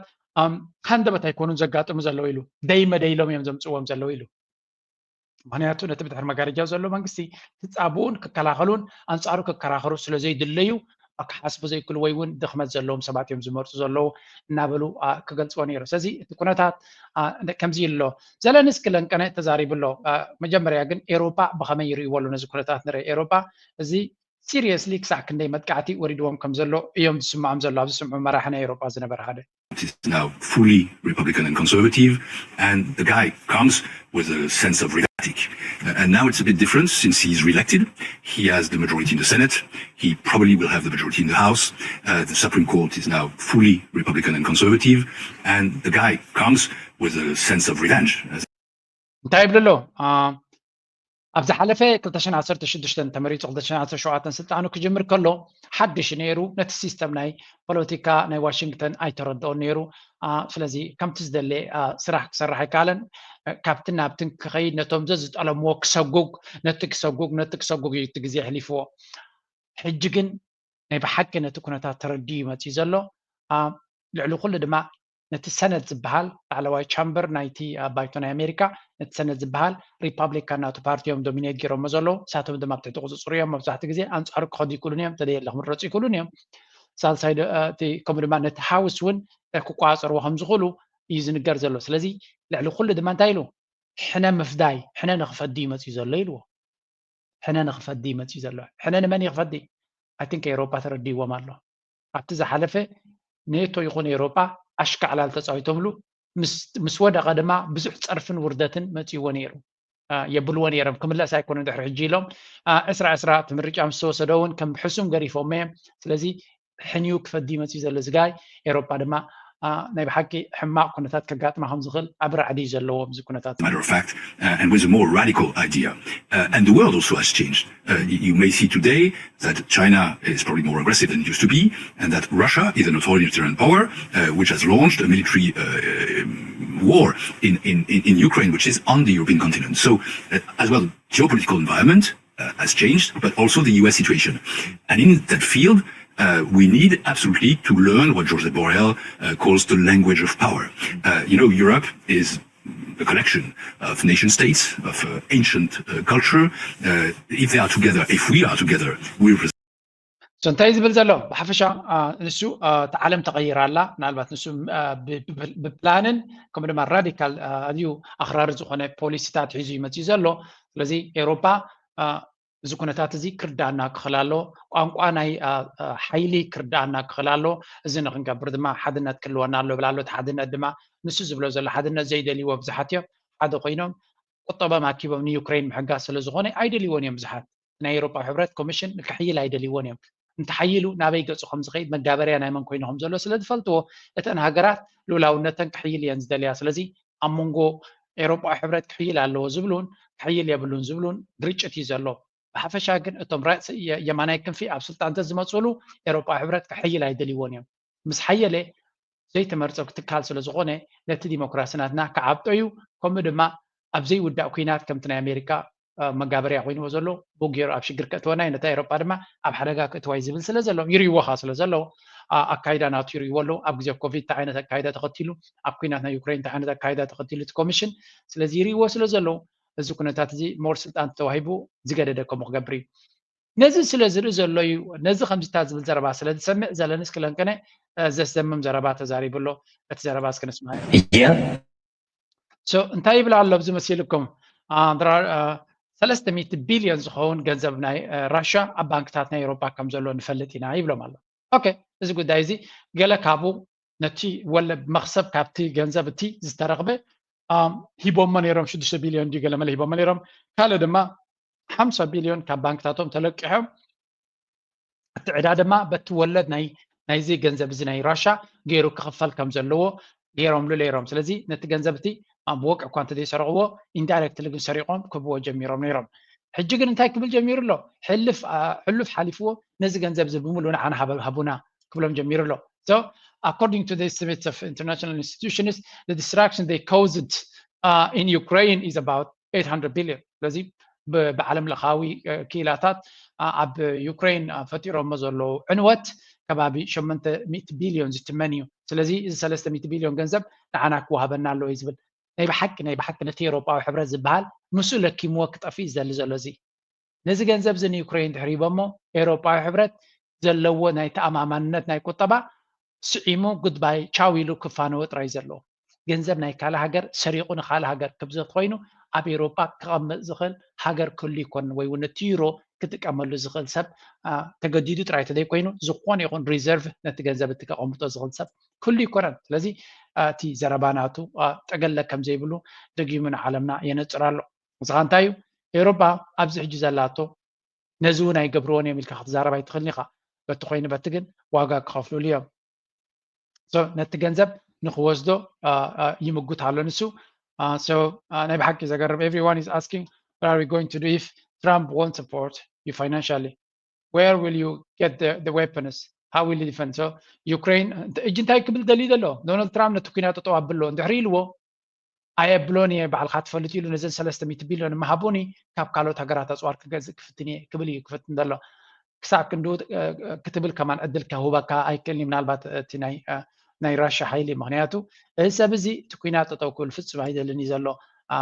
ሃንደበት ኣይኮኑን ዘጋጥሙ ዘለዉ ኢሉ፣ ደይመደይሎም እዮም ዘምፅዎም ዘለዉ ኢሉ። ምክንያቱ ነቲ ብድሕሪ መጋረጃ ዘሎ መንግስቲ ክፃብኡን ክከላኸሉን ኣንፃሩ ክከራኸሩ ስለ ዘይድለዩ ክሓስቡ ዘይክእሉ ወይ እውን ድኽመት ዘለዎም ሰባት እዮም ዝመርፁ ዘለዉ እናበሉ ክገልፅዎ ነይሩ። ስለዚ እቲ ኩነታት ከምዚ ኣሎ። ዘለንስኪ ለንቀነ ተዛሪቡ ኣሎ። መጀመርያ ግን ኤሮፓ ብኸመይ ይርእይዎ ኣለዉ ነዚ ኩነታት ንርኢ። ኤሮፓ እዚ ሲሪየስሊ ክሳዕ ክንደይ መጥቃዕቲ ወሪድዎም ከም ዘሎ እዮም ዝስምዖም ዘሎ ኣብ ዝስምዑ መራሒ ናይ ኤሮፓ ዝነበረ ሓደ። Is now fully Republican and conservative, and the guy comes with a sense of reality. Uh, and now it's a bit different since he's reelected. He has the majority in the Senate. He probably will have the majority in the House. Uh, the Supreme Court is now fully Republican and conservative, and the guy comes with a sense of revenge. እንታይ ይብል ኣሎ? ኣብ ዝሓለፈ ክልተ ሽሕን ዓሰርተ ሽዱሽተን ተመሪፁ ክልተ ሽሕን ዓሰርተ ሸውዓተን ስልጣኑ ክጅምር ከሎ ሓድሽ ነይሩ። ነቲ ሲስተም ናይ ፖለቲካ ናይ ዋሽንግተን ኣይተረድኦን ነይሩ። ስለዚ ከምቲ ዝደለ ስራሕ ክሰርሕ ኣይከኣለን። ካብትን ናብትን ክኸይድ ነቶም ዘዝጠለምዎ ክሰጉግ ነቲ ክሰጉግ ነቲ ክሰጉግ እዩ እቲ ግዜ ኣሕሊፍዎ። ሕጂ ግን ናይ ብሓቂ ነቲ ኩነታት ተረዲኡ እዩ መፂኡ ዘሎ። ልዕሊ ኩሉ ድማ ነቲ ሰነት ዝበሃል ላዕለዋይ ቻምበር ናይቲ ባይቶ ናይ ኣሜሪካ፣ ነቲ ሰነት ዝበሃል ሪፓብሊካን ናቱ ፓርቲ እዮም ዶሚኔት ገይሮሞ ዘለዉ። ንሳቶም ድማ ኣብ ትሕቲ ቁፅፅር እዮም። መብዛሕትኡ ግዜ ኣንፃሩ ክኸዱ ይክእሉን እዮም፣ እንተደየለ ክምረፁ ይክእሉን እዮም። ሳልሳይ ከምኡ ድማ ነቲ ሃውስ እውን ክቆፃፀርዎ ከም ዝኽእሉ እዩ ዝንገር ዘሎ። ስለዚ ልዕሊ ኩሉ ድማ እንታይ ኢሉ፣ ሕነ ምፍዳይ፣ ሕነ ንክፈዲ እዩ መፅዩ ዘሎ ኢልዎ። ሕነ ንክፈዲ እዩ መፅዩ ዘሎ። ሕነ ንመን እዩ ክፈዲ? ኣይ ቲንክ ኤውሮፓ ተረዲዎም ኣሎ። ኣብቲ ዝሓለፈ ኔቶ ይኹን ኤውሮፓ ኣሽካዕላል ተፃዊቶምሉ ምስ ወደቐ ድማ ብዙሕ ፀርፍን ውርደትን መፅይዎ ነይሩ። የብልዎ ነይሮም፣ ክምለስ ኣይኮነን ድሕሪ ሕጂ ኢሎም ዕስራ ዕስራ እቲ ምርጫ ምስ ተወሰደ እውን ከም ሕሱም ገሪፎም እዮም። ስለዚ ሕንዩ ክፈዲ መፅዩ ዘሎ ዝጋይ ኤውሮፓ ድማ ናይ ብሓቂ ሕማቕ ኩነታት ከጋጥማ ከም ዝኽእል ኣብ ራዕዲ እዩ ዘለዎ ኣብዚ ኩነታት። Matter of fact, uh, and with a more radical idea. Uh, and the world also has changed. Uh, you may see today that China is probably more aggressive than it used to be, and that Russia is an authoritarian power uh, which has launched a military uh, war in, in, in Ukraine, which is on the European continent. So, uh, as well, geopolitical environment uh, has changed, but also the U S situation. And in that field, uh, we need absolutely to learn what Josep Borrell uh, calls the language of power. Uh, you know, Europe is a collection of nation states, of uh, ancient uh, culture. Uh, if they are together, if we are together, we represent. So እንታይ ዝብል ዘሎ ብሓፈሻ ንሱ እቲ ዓለም ተቐይራ ኣላ። ምናልባት ንሱ ብፕላንን ከምኡ ድማ ራዲካል ኣዝዩ ኣኽራሪ ዝኾነ ፖሊሲታት ሒዙ ይመፅእ ዘሎ። ስለዚ ኤውሮፓ እዚ ኩነታት እዚ ክርዳኣና ክኽእል ኣሎ፣ ቋንቋ ናይ ሓይሊ ክርዳኣና ክኽእል ኣሎ። እዚ ንክንገብር ድማ ሓድነት ክህልወና ኣሎ ብል ኣሎ። እቲ ሓድነት ድማ ንሱ ዝብሎ ዘሎ ሓድነት ዘይደልይዎ ብዙሓት እዮም። ሓደ ኮይኖም ቁጠቦም ኣኪቦም ንዩክሬን ምሕጋዝ ስለ ዝኾነ ኣይደልይዎን እዮም ብዙሓት። ናይ ኤውሮጳ ሕብረት ኮሚሽን ክሕይል ኣይደልይዎን እዮም። እንተሓይሉ ናበይ ገፁ ከም ዝኸይድ መጋበርያ ናይ መን ኮይኑ ከም ዘሎ ስለ ዝፈልጥዎ እተን ሃገራት ልኡላውነተን ክሕይል እየን ዝደልያ። ስለዚ ኣብ መንጎ ኤውሮጳዊ ሕብረት ክሕይል ኣለዎ ዝብሉን ክሕይል የብሉን ዝብሉን ግርጭት እዩ ዘሎ። ብሓፈሻ ግን እቶም የማናይ ክንፊ ኣብ ስልጣን እንተዝመፅሉ ኤውሮጳዊ ሕብረት ክሕይል ኣይደልይዎን እዮም። ምስ ሓየለ ዘይተመርፀ ትካል ስለ ዝኾነ ነቲ ዲሞክራሲ ናትና ክዓብጦ እዩ። ከምኡ ድማ ኣብ ዘይውዳእ ኲናት ከምቲ ናይ ኣሜሪካ መጋበርያ ኮይንዎ ዘሎ ብኡ ገይሩ ኣብ ሽግር ከእትወና እዩ፣ ነታ ኤውሮጳ ድማ ኣብ ሓደጋ ከእትዋ እዩ ዝብል ስለ ዘሎ ይርእይዎ ኸዓ ስለ ዘለዉ ኣካይዳ ናቱ ይርእይዎ ኣለዉ። ኣብ ግዜ ኮቪድ እንታይ ዓይነት ኣካይዳ ተኸቲሉ፣ ኣብ ኲናት ናይ ዩክሬን እንታይ ዓይነት ኣካይዳ ተኸቲሉ እቲ ኮሚሽን፣ ስለዚ ይርእይዎ ስለ ዘለዉ እዚ ኩነታት እዚ ሞር ስልጣን ተዋሂቡ ዝገደደ ከምኡ ክገብር እዩ። ነዚ ስለ ዝርኢ ዘሎ እዩ ነዚ ከምዚታት ዝብል ዘረባ ስለ ዝሰምዕ ዘለንስኪ ለንቀነ ዘስደምም ዘረባ ተዛሪቡ ኣሎ። እቲ ዘረባ እስኪ ንስማዕ። Yeah. So እንታይ ይብል ኣሎ ኣብዚ መሲልኩም? ሰለስተ ሚእቲ ቢልዮን ዝኸውን ገንዘብ ናይ ራሽያ ኣብ ባንክታት ናይ ኤውሮፓ ከም ዘሎ ንፈልጥ ኢና ይብሎም ኣሎ። ኦኬ፣ እዚ ጉዳይ እዚ ገለ ካብኡ ነቲ ወለድ መኽሰብ ካብቲ ገንዘብ እቲ ዝተረኽበ ሂቦሞ ነይሮም፣ ሽዱሽተ ቢልዮን ድዩ ገለ መለ ሂቦሞ ነይሮም። ካልእ ድማ ሓምሳ ቢልዮን ካብ ባንክታቶም ተለቂሖም እቲ ዕዳ ድማ በቲ ወለድ ናይ ናይዚ ገንዘብ እዚ ናይ ራሻ ገይሩ ክኽፈል ከም ዘለዎ ገይሮምሉ ነይሮም። ስለዚ ነቲ ገንዘብ እቲ ብወግዒ እኳ እንተዘይሰረቕዎ ኢንዳይሬክትሊ ግን ሰሪቖም ክህብዎ ጀሚሮም ነይሮም። ሕጂ ግን እንታይ ክብል ጀሚሩ ኣሎ? ሕልፍ ሕሉፍ ሓሊፍዎ ነዚ ገንዘብ እዚ ብምሉእ ንዓና ሃቡና ክብሎም ጀሚሩ ኣሎ። So according to the estimates of international institutions, the destruction they caused uh, in Ukraine is about eight hundred billion። ስለዚ ብዓለም ለኻዊ ክኢላታት ኣብ ዩክሬን ፈጢሮሞ ዘለዉ ዕንወት ከባቢ ሸሞንተ ሚእቲ ቢልዮን ዝትመን እዩ። ስለዚ እዚ ሰለስተ ሚእቲ ቢልዮን ገንዘብ ንዓና ክወሃበና ኣለዎ እዩ ዝብል። ናይ ብሓቂ ናይ ብሓቂ ነቲ ኤውሮጳዊ ሕብረት ዝበሃል ምስኡ ለኪምዎ ክጠፍእ እዩ ዝደሊ ዘሎ። እዚ ነዚ ገንዘብ እዚ ንዩክሬን ድሕሪ ሂቦሞ ኤውሮጳዊ ሕብረት ዘለዎ ናይ ተኣማማንነት ናይ ቁጠባ ስዒሙ ጉድባይ ቻው ኢሉ ክፋነወ ጥራይ ዘለዎ። ገንዘብ ናይ ካልእ ሃገር ሰሪቑ ንኻልእ ሃገር ክብዘት ኮይኑ ኣብ ኤውሮጳ ክቐምጥ ዝኽእል ሃገር ክህሉ ይኮንን ወይ እውን እቲ ዩሮ ክጥቀመሉ ዝኽእል ሰብ ተገዲዱ ጥራይ ተዘይኮይኑ ዝኾነ ይኹን ሪዘርቭ ነቲ ገንዘብ እቲ ከቐምጦ ዝኽእል ሰብ ክህሉ ይኮነን። ስለዚ እቲ ዘረባ ናቱ ጠገለ ከም ዘይብሉ ደጊሙ ንዓለምና የነፅር ኣሎ። እዚ ኸ እንታይ እዩ? ኤውሮጳ ኣብዚ ሕጂ ዘላቶ ነዚ እውን ኣይገብርዎን እዮም ኢልካ ክትዛረብ ኣይትኽእልን ኢኻ። በቲ ኮይኑ በቲ ግን ዋጋ ክኸፍሉሉ እዮም። So ነቲ ገንዘብ ንክወስዶ ይምጉት ኣሎ ንሱ። So ናይ ብሓቂ ዘገርም። Everyone is asking what are we going to do if Trump won't support you financially? Where will you get the, the weapons? How will you defend? So ዩክሬን እጂ እንታይ ክብል ደልዩ ዘሎ? ዶናልድ ትራምፕ ነቲ ኩናት ጠጠው ኣብሎ እንድሕሪ ኢልዎ ኣየብሎን እየ ባዕልካ ትፈልጥ ኢሉ ነዘን ሰለስተ ሚእቲ ቢልዮን ምሃቡኒ ካብ ካልኦት ሃገራት ኣፅዋር ክገዝእ ክፍትን እየ ክብል እዩ ክፍትን ዘሎ። ክሳብ ክንዱ ክትብል ከማን ዕድል ከህበካ ኣይክእልን እዩ። ምናልባት እቲ ናይ ናይ ራሻ ሓይሊ። ምክንያቱ እዚ ሰብ እዚ እቲ ኩናት ጠጠው ክብል ፍጹም ኣይደልን እዩ ዘሎ።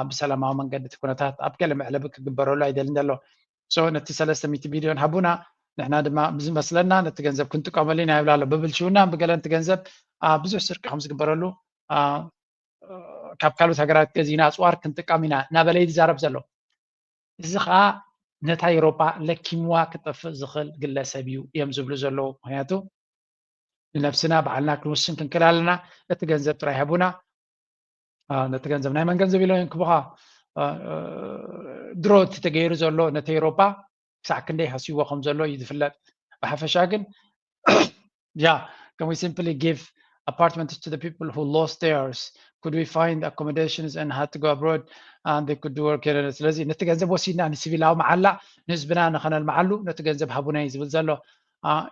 ብሰላማዊ መንገዲ እቲ ኩነታት ኣብ ገለ መዕለቢ ክግበረሉ ኣይደልን ዘሎ። So ነቲ ሰለስተ ሚእቲ ቢልዮን ሃቡና፣ ንሕና ድማ ብዝመስለና ነቲ ገንዘብ ክንጥቀመሉ ኢና ይብል ኣሎ። ብብልሽውና ብገለ ነቲ ገንዘብ ብዙሕ ስርቂ ከም ዝግበረሉ፣ ካብ ካልኦት ሃገራት ገዚና ኣፅዋር ክንጥቀም ኢና እናበለ እዩ ዝዛረብ ዘሎ። እዚ ከዓ ነታ ኤውሮጳ ለኪምዋ ክጠፍእ ዝኽእል ግለሰብ እዩ እዮም ዝብሉ ዘለዉ። ምክንያቱ ንነብስና ባዕልና ክንውስን ክንክእል ኣለና። እቲ ገንዘብ ጥራይ ሃቡና። ነቲ ገንዘብ ናይ መን ገንዘብ ኢሎም ይንክቡኻ? ድሮ እቲ ተገይሩ ዘሎ ነቲ ኤውሮጳ ክሳዕ ክንደይ ሃስይዎ ከም ዘሎ እዩ ዝፍለጥ። ብሓፈሻ ግን yeah, can we simply give apartments to the people who lost theirs? Could we find accommodations and had to go abroad and they could do work here? ስለዚ ነቲ ገንዘብ ወሲድና ንሲቪላዊ መዓላ ንህዝብና ንኸነልምዓሉ ነቲ ገንዘብ ሃቡና እዩ ዝብል ዘሎ።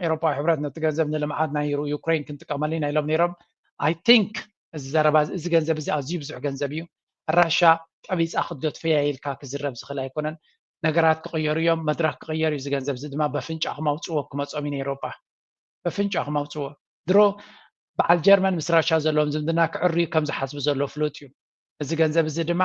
ኤውሮፓዊ ሕብረት ነቲ ገንዘብ ንልምዓት ናይ ዩክሬን ክንጥቀመሉ ኢና ኢሎም ነይሮም። I think እዚ ዘረባ እዚ ገንዘብ እዚ ኣዝዩ ብዙሕ ገንዘብ እዩ። ራሻ ቀቢፃ ክትገድፈያ ኢልካ ክዝረብ ዝኽእል ኣይኮነን። ነገራት ክቕየሩ እዮም። መድረኽ ክቕየር እዩ። እዚ ገንዘብ እዚ ድማ በፍንጫኹም ኣውፅዎ ክመፆም እዩ ንኤውሮፓ። በፍንጫኹም ኣውፅዎ። ድሮ በዓል ጀርመን ምስ ራሻ ዘለዎም ዝምድና ክዕርዩ ከም ዝሓስቡ ዘሎ ፍሉጥ እዩ። እዚ ገንዘብ እዚ ድማ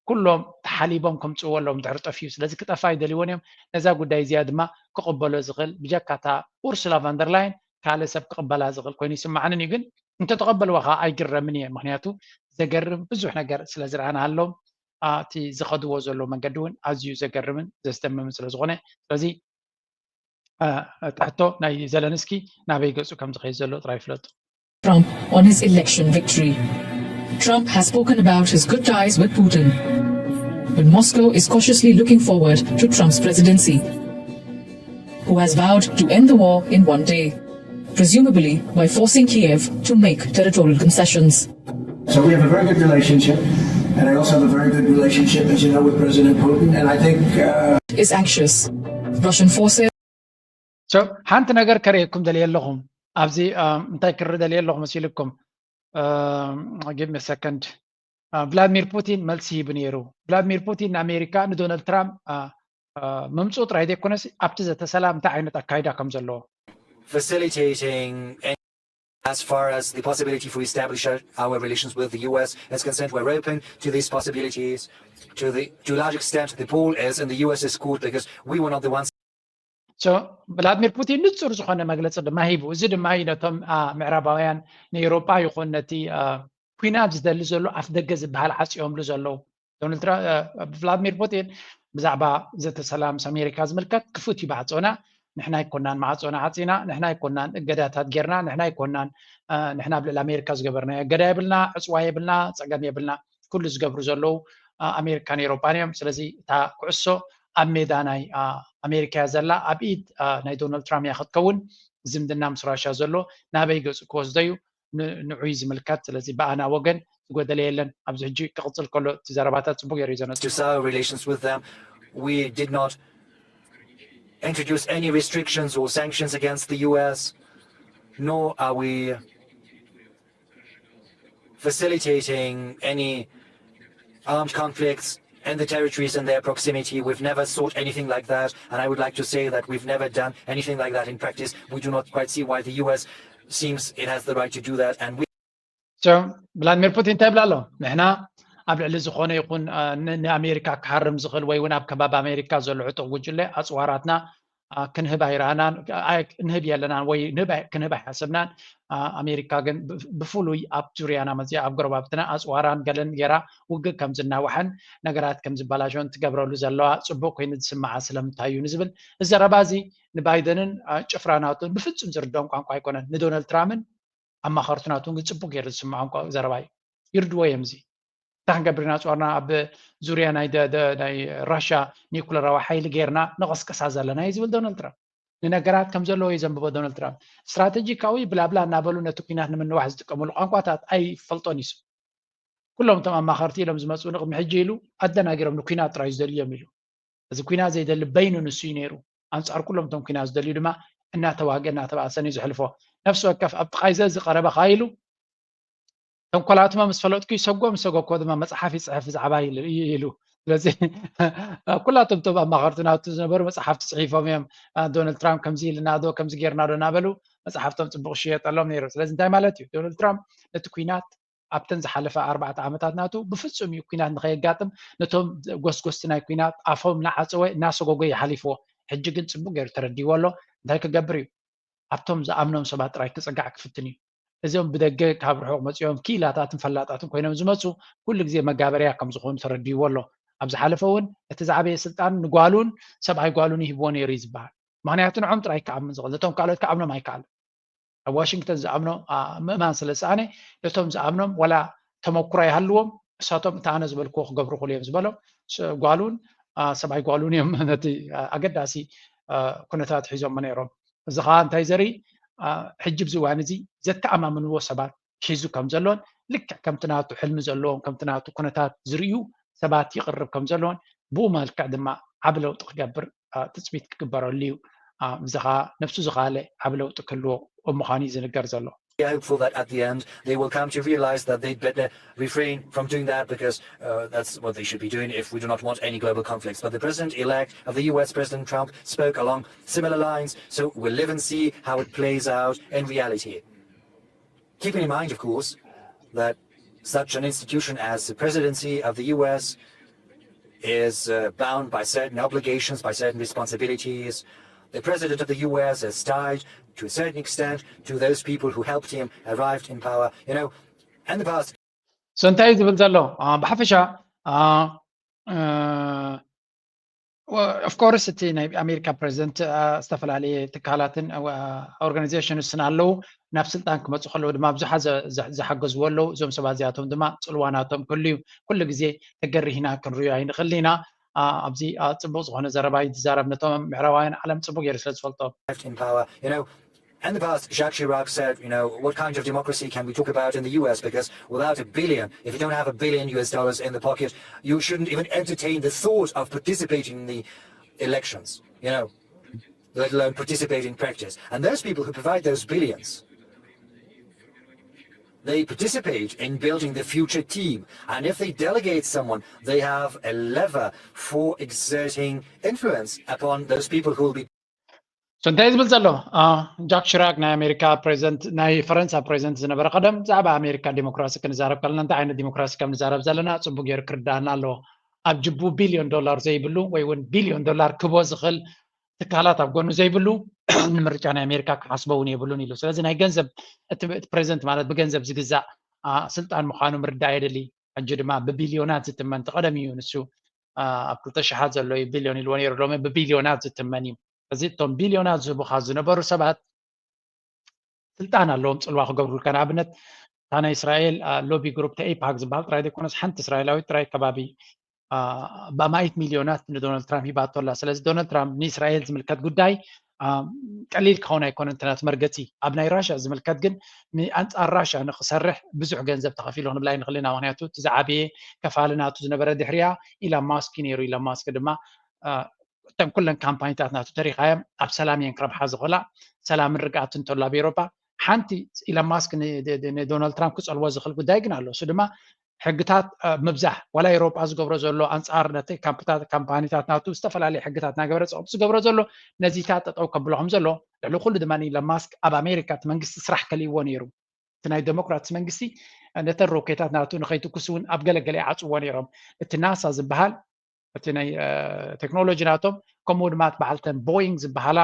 ኩሎም ተሓሊቦም ከምፅዎ ኣለዎም ድሕሪ ጠፍዩ። ስለዚ ክጠፋ ኣይደልይዎን እዮም። ነዛ ጉዳይ እዚኣ ድማ ክቕበሎ ዝኽእል ብጀካታ ኡርሱላ ቫንደርላይን ካልእ ሰብ ክቕበላ ዝኽእል ኮይኑ ይስማዓንን እዩ። ግን እንተተቐበልዋ ከዓ ኣይግረምን እየ። ምክንያቱ ዘገርም ብዙሕ ነገር ስለ ዝረኣናሃሎም እቲ ዝኸድዎ ዘሎ መንገዲ እውን ኣዝዩ ዘገርምን ዘስደምምን ስለ ዝኾነ ስለዚ እቲ ሕቶ ናይ ዘለንስኪ ናበይ ገፁ ከም ዝኸይድ ዘሎ ጥራይ ይፍለጡ። Trump on his election victory. Trump has spoken about his good ties with Putin, but Moscow is cautiously looking forward to Trump's presidency, who has vowed to end the war in one day, presumably by forcing Kiev to make territorial concessions. So we have a very good relationship, and I also have a very good relationship, as you know, with President Putin, and I think uh, is anxious. Russian forces So ሓንቲ ነገር ከርእየኩም ደልየ ኣለኹም። ኣብዚ እንታይ ክርኢ ደልየ ኣለኹ መሲልኩም? Give me a second. ቭላድሚር ፑቲን መልሲ ሂቡ ነይሩ። ቭላድሚር ፑቲን ንኣሜሪካ ንዶናልድ ትራምፕ ምምፅኡ ጥራይ ዘይኮነስ ኣብቲ ዘተ ሰላም እንታይ ዓይነት ኣካይዳ ከም ዘለዎ facilitating as far as the possibility for establish our relations with the U S is concerned. We're open to these possibilities. To the to a large extent, the ball is in the U S's court because we were not the ones. So ቭላድሚር ፑቲን ንፁር ዝኾነ መግለፂ ድማ ሂቡ። እዚ ድማ እዩ ነቶም ምዕራባውያን ንኤውሮጳ ይኹን ነቲ ኩናት ዝደሊ ዘሎ ኣፍ ደገ ዝበሃል ዓፅዮምሉ ዘለዉ። ዶናልድ ትራምፕ ቭላድሚር ፑቲን ብዛዕባ ዘተ ሰላም ምስ ኣሜሪካ ዝምልከት ክፉት እዩ ማዕፆና። ንሕና ኣይኮናን ማዕፆና ዓፂና፣ ንሕና ኣይኮናን እገዳታት ጌርና፣ ንሕና ኣይኮናን ንሕና ኣብ ልዕሊ ኣሜሪካ ዝገበርናዮ እገዳ የብልና፣ ዕፅዋ የብልና፣ ፀገም የብልና። ኩሉ ዝገብሩ ዘለዉ ኣሜሪካን ኤውሮጳን እዮም። ስለዚ እታ ኩዕሶ ኣብ ሜዳ ናይ ኣሜሪካ እያ ዘላ። ኣብ ኢድ ናይ ዶናልድ ትራምፕ እያ ክትከውን። ዝምድና ምስ ራሻ ዘሎ ናበይ ገፁ ክወስዶ እዩ? ንዑይ ዝምልከት። ስለዚ ብኣና ወገን ዝጎደለ የለን። ኣብዚ ሕጂ ክቕፅል ከሎ እቲ ዘረባታት ፅቡቅ ገይሩ እዩ ዘነፅሩ። Our relations with them, we did not introduce any restrictions or sanctions against the U S, nor are we facilitating any armed conflicts in the territories in their proximity. We've never sought anything like that, and I would like to say that we've never done anything like that in practice. We do not quite see why the U S seems it has the right to do that, and we So ቭላድሚር ፑቲን እንታይ ይብላ ኣሎ? ንሕና ኣብ ልዕሊ ዝኾነ ይኹን ንኣሜሪካ ክሃርም ዝኽእል ወይ እውን ኣብ ከባቢ ኣሜሪካ ዘሎ ዕጡቕ ጉጅለ ኣፅዋራትና ክንህብ ኣይረኣናን፣ ንህብ የለናን ወይ ክንህብ ኣይሓሰብናን። ኣሜሪካ ግን ብፍሉይ ኣብ ዙርያና መፅያ ኣብ ጎረባብትና ኣፅዋራን ገለን ጌራ ውግእ ከም ዝናዋሕን ነገራት ከም ዝበላሸውን ትገብረሉ ዘለዋ ፅቡቅ ኮይኑ ዝስምዓ ስለምንታይ እዩ ንዝብል ዘረባ እዚ ንባይደንን ጭፍራ ናቱን ብፍፁም ዝርድኦም ቋንቋ ኣይኮነን። ንዶናልድ ትራምፕን ኣማኸርቱ ናቱን ግን ፅቡቅ ገይሩ ዝስምዖም ዘረባ እዩ። ይርድዎ እዮም። እዚ እንታይ ክንገብር ኢና? ኣፅዋርና ኣብ ዙርያ ናይ ራሻ ኒኩለራዊ ሓይሊ ጌርና ንቐስቀሳ ዘለና እዩ ዝብል ዶናልድ ትራምፕ። ንነገራት ከም ዘለዎ እዩ ዘንብቦ ዶናልድ ትራምፕ። ስትራተጂካዊ ብላብላ እናበሉ ነቲ ኩናት ንምንዋሕ ዝጥቀምሉ ቋንቋታት ኣይፈልጦን እዩ። ኩሎም እቶም ኣማኸርቲ ኢሎም ዝመፁ ንቅድሚ ሕጂ ኢሉ ኣደናጊሮም ንኩናት ጥራይ ዝደልዮም ኢሉ። እዚ ኩናት ዘይደሊ በይኑ ንሱ እዩ ነይሩ። ኣንፃር ኩሎም እቶም ኩናት ዝደልዩ ድማ እናተዋግአ እናተባእሰን እዩ ዘሕልፎ። ነፍሲ ወከፍ ኣብ ጥቓይ ዘዚ ቀረበኻ ኢሉ ተንኮላትማ ምስ ፈለጥኩ ይሰጎ ምስ ሰጎኮ ድማ መፅሓፍ ይፅሕፍ ብዛዕባ ኢሉ። ስለዚ ኩላቶም እቶም ኣማኸርቲ ናቱ ዝነበሩ መፅሓፍቲ ፅሒፎም እዮም። ዶናልድ ትራምፕ ከምዚ ኢልና ዶ ከምዚ ጌርና ዶ እናበሉ መፅሓፍቶም ፅቡቕ ሽየጠሎም ነይሩ። ስለዚ እንታይ ማለት እዩ? ዶናልድ ትራምፕ ነቲ ኩናት ኣብተን ዝሓለፈ ኣርባዕተ ዓመታት ናቱ ብፍፁም እዩ ኩናት ንኸየጋጥም ነቶም ጎስጎስቲ ናይ ኩናት ኣፎም እናዓፀወ እናሰጎጎ ይሓሊፍዎ። ሕጂ ግን ፅቡቅ ገይሩ ተረዲዎ ኣሎ። እንታይ ክገብር እዩ? ኣብቶም ዝኣምኖም ሰባት ጥራይ ክፅጋዕ ክፍትን እዩ። እዚኦም ብደገ ካብ ርሑቕ መፂኦም ክኢላታትን ፈላጣትን ኮይኖም ዝመፁ ኩሉ ግዜ መጋበርያ ከም ዝኾኑ ተረዲዎ ኣሎ። ኣብ ዝሓለፈ እውን እቲ ዝዓበየ ስልጣን ንጓሉን ሰብኣይ ጓሉን ይህብዎ ነይሩ እዩ ዝበሃል። ምክንያቱ ንዖም ጥራይ ክኣምን ዝኽእል፣ ነቶም ካልኦት ክኣምኖም ኣይከኣልን። ኣብ ዋሽንግተን ዝኣምኖ ምእማን ስለ ዝሰኣነ ነቶም ዝኣምኖም ዋላ ተመኩሮ ኣይሃልዎም እሳቶም እቲ ኣነ ዝበልክዎ ክገብሩ ክሉ እዮም ዝበሎም ጓሉን ሰብኣይ ጓሉን እዮም ነቲ ኣገዳሲ ኩነታት ሒዞሞ ነይሮም። እዚ ከዓ እንታይ ዘርኢ ሕጂ ብዚ እዋን እዚ ዘተኣማምንዎ ሰባት ሒዙ ከም ዘሎን ልክዕ ከምቲ ናቱ ሕልሚ ዘለዎም ከምቲ ናቱ ኩነታት ዝርእዩ ሰባት ይቕርብ ከም ዘሎን ብኡ መልክዕ ድማ ዓቢ ለውጢ ክገብር ትፅቢት ክግበረሉ እዩ። እዚ ከዓ ነብሱ ዝኻለ ዓቢ ለውጢ ክህልዎ ምዃኑ እዩ ዝንገር ዘሎ። I hope for that at the end they will come to realize that they'd better refrain from doing that because uh, that's what they should be doing if we do not want any global conflicts. But the president-elect of the U S, President Trump, spoke along similar lines, so we'll live and see how it plays out in reality. Keeping in mind, of course, that such an institution as the presidency of the U S is uh, bound by certain obligations, by certain responsibilities. The president of the U S is tied to a certain extent to those people who helped him arrive in power. You know, in the past, so እንታይ ዝብል ዘሎ ብሓፈሻ of course እቲ ናይ ኣሜሪካ ፕሬዚደንት ዝተፈላለየ ትካላትን organization ን ኣለዉ ናብ ስልጣን ክመፁ ከለዉ ድማ ብዙሓት ዝሓገዝዎ ኣለዉ። እዞም ሰባት እዚኣቶም ድማ ፅልዋ ናቶም ክህሉ እዩ። ኩሉ ግዜ ተገሪህና ክንሪኦ ኣይንኽእል ኢና። ኣብዚ ፅቡቅ ዝኾነ ዘረባ እዩ ዝዛረብ ነቶም ምዕራባውያን ዓለም ፅቡቅ ገይሩ ስለ ዝፈልጦም። In the past, Jacques Chirac said, you know, what kind of democracy can we talk about in the U S? Because without a billion, if you don't have a billion U S dollars in the pocket, you shouldn't even entertain the thought of participating in the elections, you know, let alone participate in practice. And those people who provide those billions, they participate in building the future team. And if they delegate someone, they have a lever for exerting influence upon those people who will be So እንታይ ዝብል ዘሎ ጃክ ሽራክ ናይ ኣሜሪካ ፕሬዚደንት ናይ ፈረንሳ ፕሬዚደንት ዝነበረ ቀደም ብዛዕባ ኣሜሪካ ዲሞክራሲ ክንዛረብ ከለና እንታይ ዓይነት ዲሞክራሲ ከም ንዛረብ ዘለና ፅቡቅ ገይሩ ክርዳኣና ኣለዎ። ኣብ ጅቡ ቢልዮን ዶላር ዘይብሉ ወይ እውን ቢልዮን ዶላር ክቦ ዝኽእል ትካላት ኣብ ጎኑ ዘይብሉ ንምርጫ ናይ ኣሜሪካ ክሓስቦ እውን የብሉን ኢሉ። ስለዚ ናይ ገንዘብ እቲ ፕሬዚደንት ማለት ብገንዘብ ዝግዛእ ስልጣን ምዃኑ ምርዳእ የድሊ። ሕጂ ድማ ብቢልዮናት ዝትመን ተቐደም እዩ ንሱ ኣብ ክልተ ሽሓት ዘሎ እዩ ቢልዮን ኢልዎ ነይሩ ሎሚ ብቢልዮናት ዝትመን እዩ። እዚ እቶም ቢልዮናት ዝህቡኻ ዝነበሩ ሰባት ስልጣን ኣለዎም ፅልዋ ክገብሩልካ። ንኣብነት እታ ናይ እስራኤል ሎቢ ግሩፕ ተኤፓክ ዝበሃል ጥራይ ዘይኮነስ ሓንቲ እስራኤላዊት ጥራይ ከባቢ ብኣማኢት ሚልዮናት ንዶናልድ ትራምፕ ሂባቶ ኣላ። ስለዚ ዶናልድ ትራምፕ ንእስራኤል ዝምልከት ጉዳይ ቀሊል ክኸውን ኣይኮነን እቲ ናቱ መርገፂ። ኣብ ናይ ራሻ ዝምልከት ግን ንኣንፃር ራሻ ንክሰርሕ ብዙሕ ገንዘብ ተኸፊሉ ክንብል ኣይንኽእል ኢና። ምክንያቱ እቲ ዝዓበየ ከፋሊ ናቱ ዝነበረ ድሕሪኣ ኢላን ማስክ እዩ ነይሩ። ኢላን ማስክ ድማ እተን ኩለን ካምፓኒታት ናቱ ተሪኻዮም ኣብ ሰላም እየን ክረብሓ ዝኽእላ። ሰላምን ርግኣትን እንተሎ ኣብ ኤሮፓ ሓንቲ ኢላን ማስክ ንዶናልድ ትራምፕ ክፀልዎ ዝኽእል ጉዳይ ግን ኣሎ። እሱ ድማ ሕግታት ምብዛሕ ዋላ ኤሮጳ ዝገብሮ ዘሎ ኣንፃር ነቲ ካምፓኒታት ናቱ ዝተፈላለዩ ሕግታት እናገበረ ፀቕጡ ዝገብሮ ዘሎ ነዚታት ጠጠው ከብሎ ከም ዘሎ ልዕሊ ኩሉ ድማ ኢሎን ማስክ ኣብ ኣሜሪካ እቲ መንግስቲ ስራሕ ከልይዎ ነይሩ። እቲ ናይ ዴሞክራትስ መንግስቲ ነተን ሮኬታት ናቱ ንኸይትኩስ እውን ኣብ ገለገለ ይዓፅዎ ነይሮም። እቲ ናሳ ዝበሃል እቲ ናይ ቴክኖሎጂ ናቶም ከምኡ ድማ በዓልተን ቦይንግ ዝበሃላ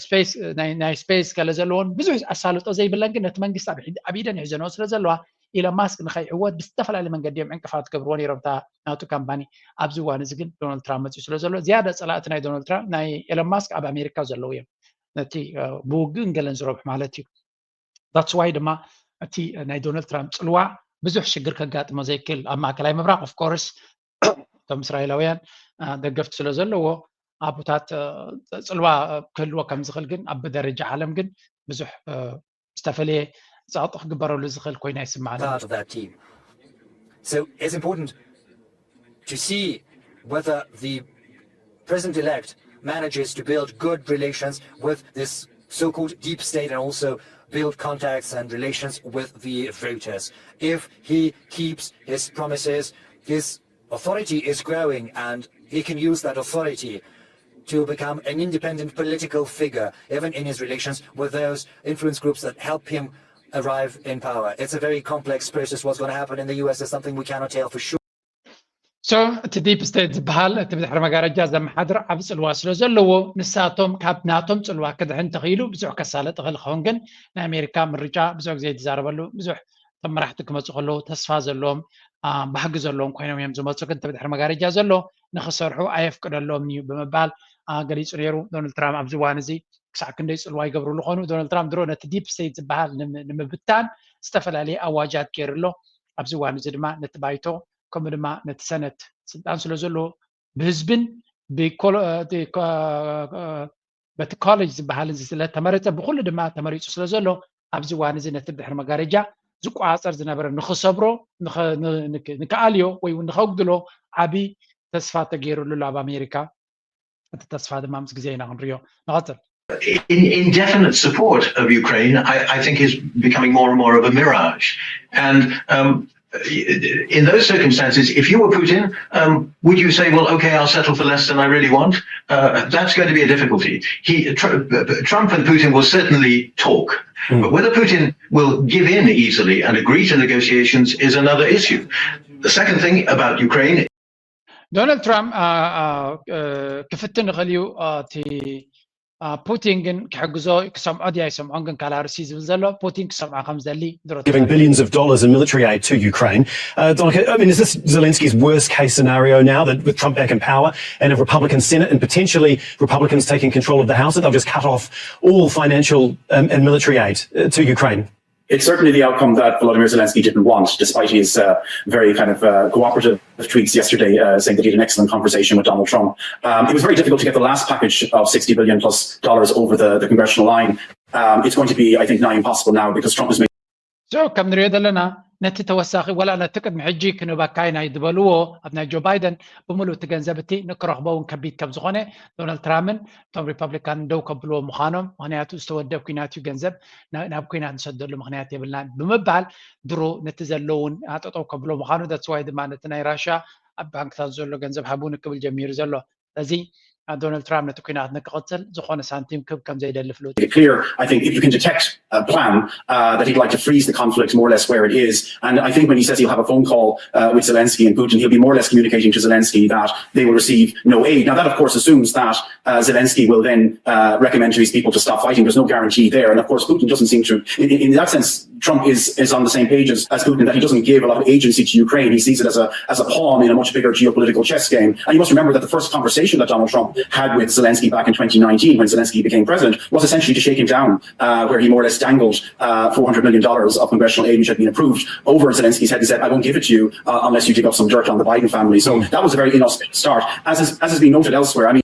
ስፔስ ናይ ስፔስ ገለ ዘለዎን ብዙሕ ኣሳልጦ ዘይብለን ግን ነቲ መንግስቲ ኣብ ኢደን ይሕዘንኦ ስለ ዘለዋ ኢሎን ማስክ ንኸይዕወት ብዝተፈላለየ መንገዲ እዮም ዕንቅፋት ገብርዎ ነይሮም እታ ናቱ ካምፓኒ። ኣብዚ እዋን እዚ ግን ዶናልድ ትራምፕ መፅኡ ስለ ዘሎ ዝያዳ ፀላእቲ ናይ ዶናልድ ትራምፕ ናይ ኢሎን ማስክ ኣብ ኣሜሪካ ዘለዉ እዮም። ነቲ ብውግእን ገለን ዝረብሑ ማለት እዩ። That's why ድማ እቲ ናይ ዶናልድ ትራምፕ ፅልዋ ብዙሕ ሽግር ከጋጥሞ ዘይክእል ኣብ ማእከላይ ምብራቅ of course እቶም እስራኤላውያን ደገፍቲ ስለ ዘለዎ ኣቦታት ፅልዋ ክህልዎ ከም ዝኽእል ግን ኣብ ደረጃ ዓለም ግን ብዙሕ ዝተፈለየ ፀቕጢ ክግበረሉ ዝኽእል ኮይኑ ኣይስማዕን። So it's important to see whether the president-elect manages to build good relations with this so-called deep state and also build contacts and relations with the voters. If he keeps his promises, his authority is growing and he can use that authority to become an independent political figure, even in his relations with those influence groups that help him arrive in power. It's a very complex process. What's going to happen in the U S is something we cannot tell for sure. So እቲ ዲፕ ስቴት ዝበሃል እቲ ብድሕሪ መጋረጃ ዘመሓድር ዓብ ፅልዋ ስለ ዘለዎ ንሳቶም ካብ ናቶም ፅልዋ ክድሕን ተኽኢሉ ብዙሕ ከሳለጥ ኽእል ኸውን ግን ናይ ኣሜሪካ ምርጫ ብዙሕ ግዜ ዝዛረበሉ ብዙሕ ተመራሕቲ ክመፁ ከለዉ ተስፋ ዘለዎም ባህጊ ዘለዎም ኮይኖም እዮም ዝመፁ ግን ብድሕሪ መጋረጃ ዘሎ ንክሰርሑ ኣየፍቅደሎም እዩ ብምባል ገሊፁ ነይሩ። ዶናልድ ትራምፕ ኣብዚ እዋን እዚ ክሳዕ ክንደይ ፅልዋ ይገብርሉ ኾኑ። ዶናልድ ትራምፕ ድሮ ነቲ ዲፕ ስቴት ዝበሃል ንምብታን ዝተፈላለየ ኣዋጃት ገይሩ ኣሎ። ኣብዚ እዋን እዚ ድማ ነቲ ባይቶ ከምኡ ድማ ነቲ ሰነት ስልጣን ስለ ዘለዎ ብህዝብን በቲ ኮሌጅ ዝበሃል እዚ ስለተመረፀ ብኩሉ ድማ ተመሪፁ ስለ ዘሎ ኣብዚ እዋን እዚ ነቲ ድሕሪ መጋረጃ ዝቆፃፀር ዝነበረ ንክሰብሮ ንክኣልዮ ወይ እውን ንከጉድሎ ዓብዪ ተስፋ ተገይሩሉ ኣሎ ኣብ ኣሜሪካ። እቲ ተስፋ ድማ ምስ ግዜ ኢና ክንሪኦ። ንቐፅል። Indefinite support of Ukraine, I, I think, is becoming more and more of a mirage. And um, in those circumstances, if you were Putin, um, would you say, well, okay, I'll settle for less than I really want? Uh, that's going to be a difficulty. He, Trump and Putin will certainly talk, mm. But whether Putin will give in easily and agree to negotiations is another issue. The second thing about Ukraine. ዶናልድ ትራምፕ ክፍትን ይኽእል እዩ እቲ ፑቲን ግን ክሕግዞ ክሰምዖ ድያ ይሰምዖን ግን ካላርሲ ዝብል ዘሎ ፑቲን ክሰምዖ ከም ዝደሊ giving billions of dollars in military aid to Ukraine. Uh, Donica, I mean, is this Zelensky's worst case scenario now that with Trump back in power and a Republican Senate and potentially Republicans taking control of the House, that they'll just cut off all financial um, and military aid uh, to Ukraine? It's certainly the outcome that Volodymyr Zelensky didn't want, despite his uh, very kind of uh, cooperative tweets yesterday uh, saying that he had an excellent conversation with Donald Trump. Um, it was very difficult to get the last package of sixty billion plus dollars over the, the congressional line. Um, it's going to be, I think, nigh impossible now because Trump is making So, ከም ንሪኦ ዘለና ነቲ ተወሳኺ ወላ ነቲ ቅድሚ ሕጂ ክንበካ ኢና ዝበልዎ ኣብ ናይ ጆ ባይደን ብምሉእ እቲ ገንዘብ እቲ ንክረኽቦ እውን ከቢድ ከም ዝኾነ ዶናልድ ትራምፕን እቶም ሪፐብሊካን ደው ከብልዎ ምዃኖም ምክንያቱ ዝተወደብ ኩናት እዩ ገንዘብ ናብ ኩናት ንሰደሉ ምክንያት የብልናን ብምባል ድሮ ነቲ ዘለውን ኣጠጠው ከብሎ ምዃኑ that's why ድማ ነቲ ናይ ራሽያ ኣብ ባንክታት ዘሎ ገንዘብ ሃቡኒ ክብል ጀሚሩ ዘሎ ስለዚ ዶናልድ ትራምፕ ነቲ ኩናት ንክቕፅል ዝኾነ ሳንቲም ክብ ከም ዘይደሊ ፍሉጥ clear. I think if you can detect a plan uh, that he'd like to freeze the conflict more or less where it is, and I think when he says he'll have a phone call uh, with Zelensky and Putin, he'll be more or less communicating to Zelensky that they will receive no aid. Now that of course assumes that uh, Zelensky will then uh, recommend to his people to stop fighting. There's no guarantee there, and of course Putin doesn't seem to, in, in that sense, Trump is, is on the same page as, as Putin, that he doesn't give a lot of agency to Ukraine. He sees it as a, as a pawn in a much bigger geopolitical chess game. And you must remember that the first conversation that Donald Trump had with Zelensky back in twenty nineteen, when Zelensky became president, was essentially to shake him down, uh, where he more or less dangled uh, four hundred million dollars of congressional aid, which had been approved, over Zelensky's head and said, I won't give it to you uh, unless you dig up some dirt on the Biden family. So that was a very inauspicious start, as, is, as has been noted elsewhere. I mean,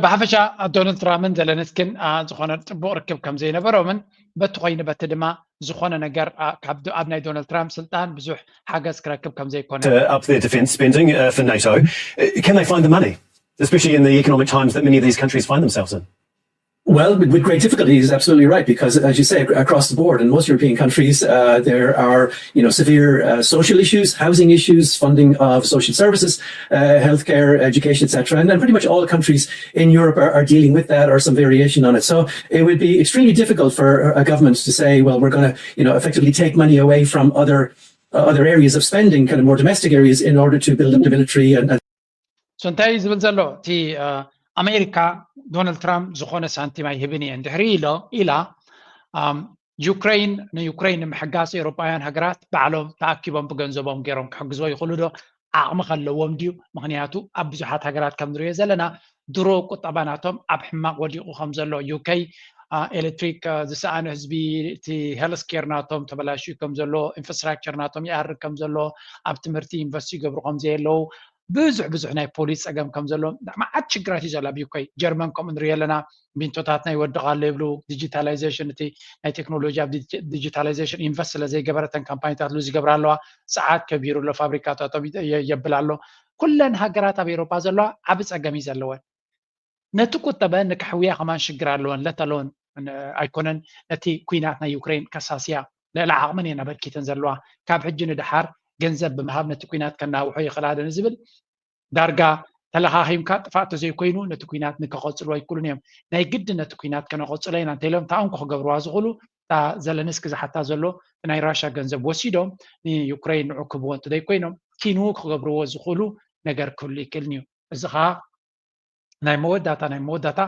ብሓፈሻ ዶናልድ ትራምፕን ዘለንስኪን ዝኾነ ፅቡቕ ርክብ ከም ዘይነበሮምን በቲ ኮይኑ በቲ ድማ ዝኾነ ነገር ኣብ ናይ ዶናልድ ትራምፕ ስልጣን ብዙሕ ሓገዝ ክረክብ ከም ዘይኮነ up their defense spending uh, for NATO. Uh, can they find the money, especially in the economic times that many of these countries find themselves in? Well, with great difficulty is absolutely right, because as you say, across the board in most European countries, uh, there are you know severe uh, social issues, housing issues, funding of social services, uh, healthcare, education, et cetera. And, and pretty much all countries in Europe are, are dealing with that or some variation on it. So it would be extremely difficult for a government to say, well, we're going to you know effectively take money away from other uh, other areas of spending, kind of more domestic areas, in order to build up the military and, and so እንታይ እዩ ዝብል ዘሎ እቲ ኣሜሪካ ዶናልድ ትራምፕ ዝኾነ ሳንቲም ኣይህብን እየ እንድሕሪ ኢሎ ኢላ ዩክሬን ንዩክሬን ንምሕጋዝ ኤውሮጳውያን ሃገራት ባዕሎም ተኣኪቦም ብገንዘቦም ገይሮም ክሕግዝዎ ይኽእሉ ዶ ዓቕሚ ከለዎም ድዩ ምክንያቱ ኣብ ብዙሓት ሃገራት ከም ንሪኦ ዘለና ድሮ ቁጠባ ናቶም ኣብ ሕማቕ ወዲቑ ከም ዘሎ ዩከይ ኤሌክትሪክ ዝሰኣነ ህዝቢ እቲ ሄልስ ኬር ናቶም ተበላሽዩ ከም ዘሎ ኢንፍራስትራክቸር ናቶም ይኣርግ ከም ዘሎ ኣብ ትምህርቲ ኢንቨስት ይገብሩ ከም ዘየለዉ ብዙሕ ብዙሕ ናይ ፖሊስ ፀገም ከም ዘሎ መዓት ሽግራት እዩ ዘሎ ኣብ ዩከይ ጀርመን ከምኡ ንሪኦ ኣለና ቢንቶታትና ይወድቕ ኣሎ ይብሉ ዲጂታላይዜሽን እቲ ናይ ቴክኖሎጂ ኣብ ዲጂታላይዜሽን ኢንቨስት ስለ ዘይገበረተን ካምፓኒታት ሉዝ ይገብራ ኣለዋ ፀዓት ከቢሩ ኣሎ ፋብሪካታቶም የብል ኣሎ ኩለን ሃገራት ኣብ ኤሮፓ ዘለዋ ዓብ ፀገም እዩ ዘለወን ነቲ ቁጠበ ንክሕውያ ከማን ሽግር ኣለወን ለተለውን ኣይኮነን ነቲ ኩናት ናይ ዩክሬን ከሳስያ ልዕሊ ዓቕመን እየን ኣበርኪተን ዘለዋ ካብ ሕጂ ንድሓር ገንዘብ ብምሃብ ነቲ ኩናት ከናውሖ ይኽእላ ዶ ንዝብል ዳርጋ ተለኻኺምካ ጥፋእ ተዘይኮይኑ ነቲ ኩናት ንከቐጽሉ ኣይክእሉን እዮም። ናይ ግዲ ነቲ ኩናት ከነቐጽሎ ኢና እንተኢሎም እታ እንኮ ክገብርዋ ዝኽእሉ እታ ዘለንስኪ ዝሓታ ዘሎ ናይ ራሻ ገንዘብ ወሲዶም ንዩክሬን ንዑ ክብዎ እንተዘይኮይኖም ኪንዉ ክገብርዎ ዝኽእሉ ነገር ክህሉ ይክእልን እዩ። እዚ ከዓ ናይ መወዳእታ ናይ መወዳእታ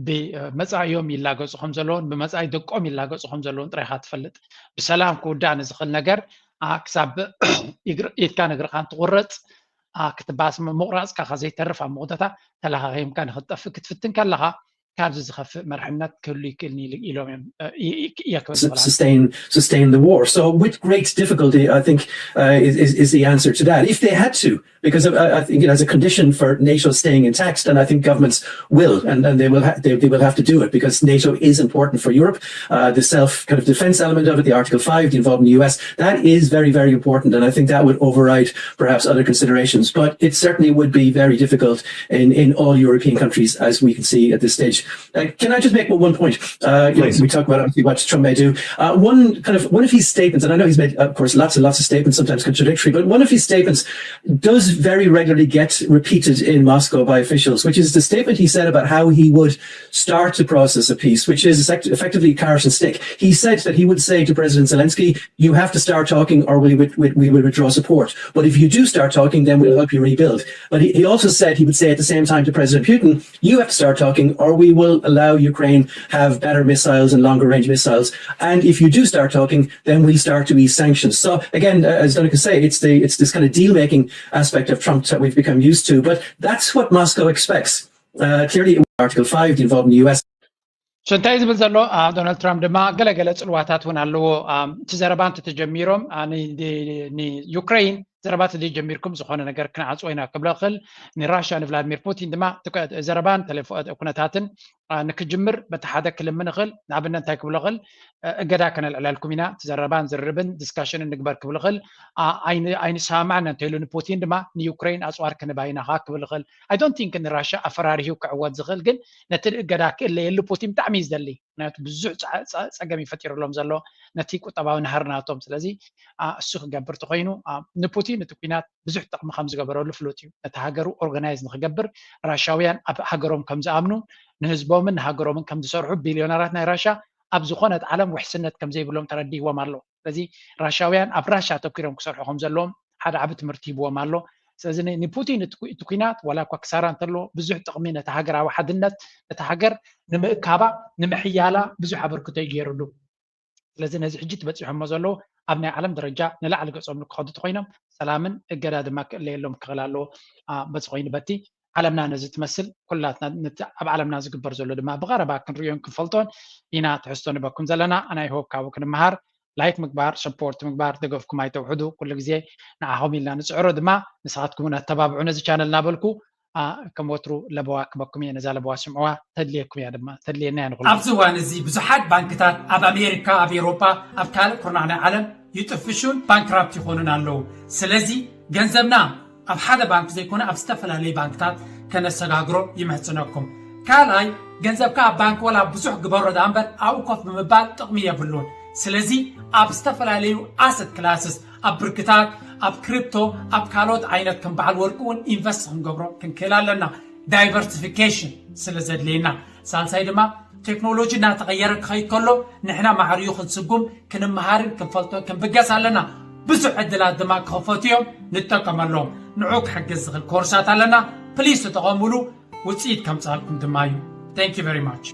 ብመፃኢኦም ይላገፁ ከም ዘለውን ብመፃኢ ደቆም ይላገፁ ከም ዘለውን ጥራይካ ትፈልጥ። ብሰላም ክውዳእ ንዝኽእል ነገር ክሳብ ኢድካን እግርካን ትቁረፅ ክትባስ ምቁራፅካ ከዘይተርፍ ኣብ መወዳእታ ተለኻኺምካ ንክትጠፍእ ክትፍትን ከለካ ካብዚ ዝኸፍእ መርሕነት ክህሉ ይክእልኒ ኢሎም እዮም። Sustain, sustain the war. So with great difficulty, I think, uh, is, is, is the answer to that. If they had to, because I, I think as a condition for NATO staying intact, and I think governments will, and, and they will ha- they, they will have to do it because NATO is important for Europe. Uh, the self kind of defense element of it, the Article Five, the involvement of the U S, that is very, very important, and I think that would override perhaps other considerations. But it certainly would be very difficult in in all European countries, as we can see at this stage. Uh, can I just make one point? Uh, you know, Please. We talk about obviously what Trump may do. Uh, one kind of one of his statements, and I know he's made, of course, lots and lots of statements, sometimes contradictory, but one of his statements does very regularly get repeated in Moscow by officials, which is the statement he said about how he would start the process of peace, which is effect- effectively carrot and stick. He said that he would say to President Zelensky, "You have to start talking, or we would we, we would withdraw support. But if you do start talking, then we'll help you rebuild." But he, he also said he would say at the same time to President Putin, "You have to start talking, or we will allow Ukraine have better missiles and longer range missiles. And if you do start talking, then we'll start to ease sanctions." So again, uh, as Donica say, it's the it's this kind of deal making aspect of Trump that we've become used to. But that's what Moscow expects. Uh, clearly, Article Five, the involvement of the U S. ሽንታይ ዝብል ዘሎ ዶናልድ ትራምፕ ድማ ገለገለ ፅልዋታት እውን ኣለዎ። እቲ ዘረባ እንተተጀሚሮም ንዩክሬን ዘረባ ተዘይጀሚርኩም ዝኾነ ነገር ክንዓፅዎ ኢና ክብሎ ክእል፣ ንራሽያ ንቭላድሚር ፑቲን ድማ ዘረባን ኩነታትን ንክጅምር በቲ ሓደ ክልምን እኽእል። ንኣብነት እንታይ ክብሎ ክእል፣ እገዳ ከነልዕለልኩም ኢና፣ እቲ ዘረባን ዝርርብን ዲስካሽንን ንግበር ክብል እኽእል። ኣይንሰማማዕን እንተኢሉ ንፑቲን ድማ ንዩክሬን ኣፅዋር ክንባ ኢና ከዓ ክብል እኽእል። I don't think ንራሽያ ኣፈራሪሁ ክዕወት ዝኽእል፣ ግን ነቲ እገዳ ክእለየሉ ፑቲን ብጣዕሚ እዩ ዝደሊ። ምክንያቱ ብዙሕ ፀገም እዩ ፈጢሩሎም ዘሎ ነቲ ቁጠባዊ ናህሪ ናቶም። ስለዚ እሱ ክገብር ተኮይኑ ንፑቲን እቲ ኩናት ብዙሕ ጥቕሚ ከም ዝገበረሉ ፍሉጥ እዩ። ነቲ ሃገሩ ኦርጋናይዝ ንክገብር ራሻውያን ኣብ ሃገሮም ከም ዝኣምኑ ንህዝቦምን ንሃገሮምን ከም ዝሰርሑ ቢልዮነራት ናይ ራሻ ኣብ ዝኾነት ዓለም ውሕስነት ከም ዘይብሎም ተረዲእዎም ኣሎ። ስለዚ ራሻውያን ኣብ ራሻ ኣተኪሮም ክሰርሑ ከም ዘለዎም ሓደ ዓቢ ትምህርቲ ሂብዎም ኣሎ። ስለዚ ንፑቲን እቲ ኩናት ዋላ እኳ ክሳራ እንተለዎ ብዙሕ ጥቕሚ ነቲ ሃገራዊ ሓድነት ነቲ ሃገር ንምእካባ ንምሕያላ ብዙሕ ኣበርክቶ እዩ ገይሩሉ። ስለዚ ነዚ ሕጂ ትበፂሖሞ ዘለዉ ኣብ ናይ ዓለም ደረጃ ንላዕሊ ገፆም ንክኸዱ ተኮይኖም ሰላምን እገዳ ድማ ክእለየሎም ክኽእል ኣለዎ። በዚ ኮይኑ በቲ ዓለምና ነዚ ትመስል ኩላትና ኣብ ዓለምና ዝግበር ዘሎ ድማ ብቐረባ ክንሪዮን ክንፈልጦን ኢና ትሕዝቶ ንበኩም ዘለና። ናይ ሆፕ ካብኡ ክንመሃር ላይክ ምግባር ሰፖርት ምግባር ደገፍኩም ኣይተውሕዱ። ኩሉ ግዜ ንዓኹም ኢልና ንፅዕሮ ድማ ንስኻትኩም እውን ኣተባብዑ ነዚ ቻነል እናበልኩ ከም ወትሩ ለበዋ ክበኩም እየ። ነዛ ለበዋ ስምዕዋ ተድልየኩም እያ ድማ ተድልየና እያ ንኩሉ። ኣብዚ እዋን እዚ ብዙሓት ባንክታት ኣብ ኣሜሪካ፣ ኣብ ኤውሮጳ፣ ኣብ ካልእ ኩርናዕ ናይ ዓለም ይጥፍሹን ባንክራፕት ይኾኑን ኣለዉ። ስለዚ ገንዘብና ኣብ ሓደ ባንክ ዘይኮነ ኣብ ዝተፈላለዩ ባንክታት ከነሰጋግሮ ይምሕጽነኩም። ካልኣይ ገንዘብካ ኣብ ባንክ ወላ ብዙሕ ግበሮ ደኣ እምበር ኣብኡ ኮፍ ብምባል ጥቕሚ የብሉን። ስለዚ ኣብ ዝተፈላለዩ ኣሰት ክላስስ ኣብ ብርክታት ኣብ ክሪፕቶ ኣብ ካልኦት ዓይነት ከም በዓል ወርቂ እውን ኢንቨስት ክንገብሮ ክንክእል ኣለና። ዳይቨርሲፊኬሽን ስለ ዘድልየና። ሳልሳይ ድማ ቴክኖሎጂ እናተቐየረ ክኸይድ ከሎ ንሕና ማዕርዩ ክንስጉም ክንመሃርን ክንፈልጦን ክንብገስ ኣለና። ብዙሕ ዕድላት ድማ ክኸፈቱ እዮም፣ ንጠቀመሎም። ንዑ ክሕግዝ ዝኽእል ኮርሳት ኣለና። ፕሊስ ተጠቐሙሉ፣ ውፅኢት ከምፅኣልኩም ድማ እዩ። Thank you very much።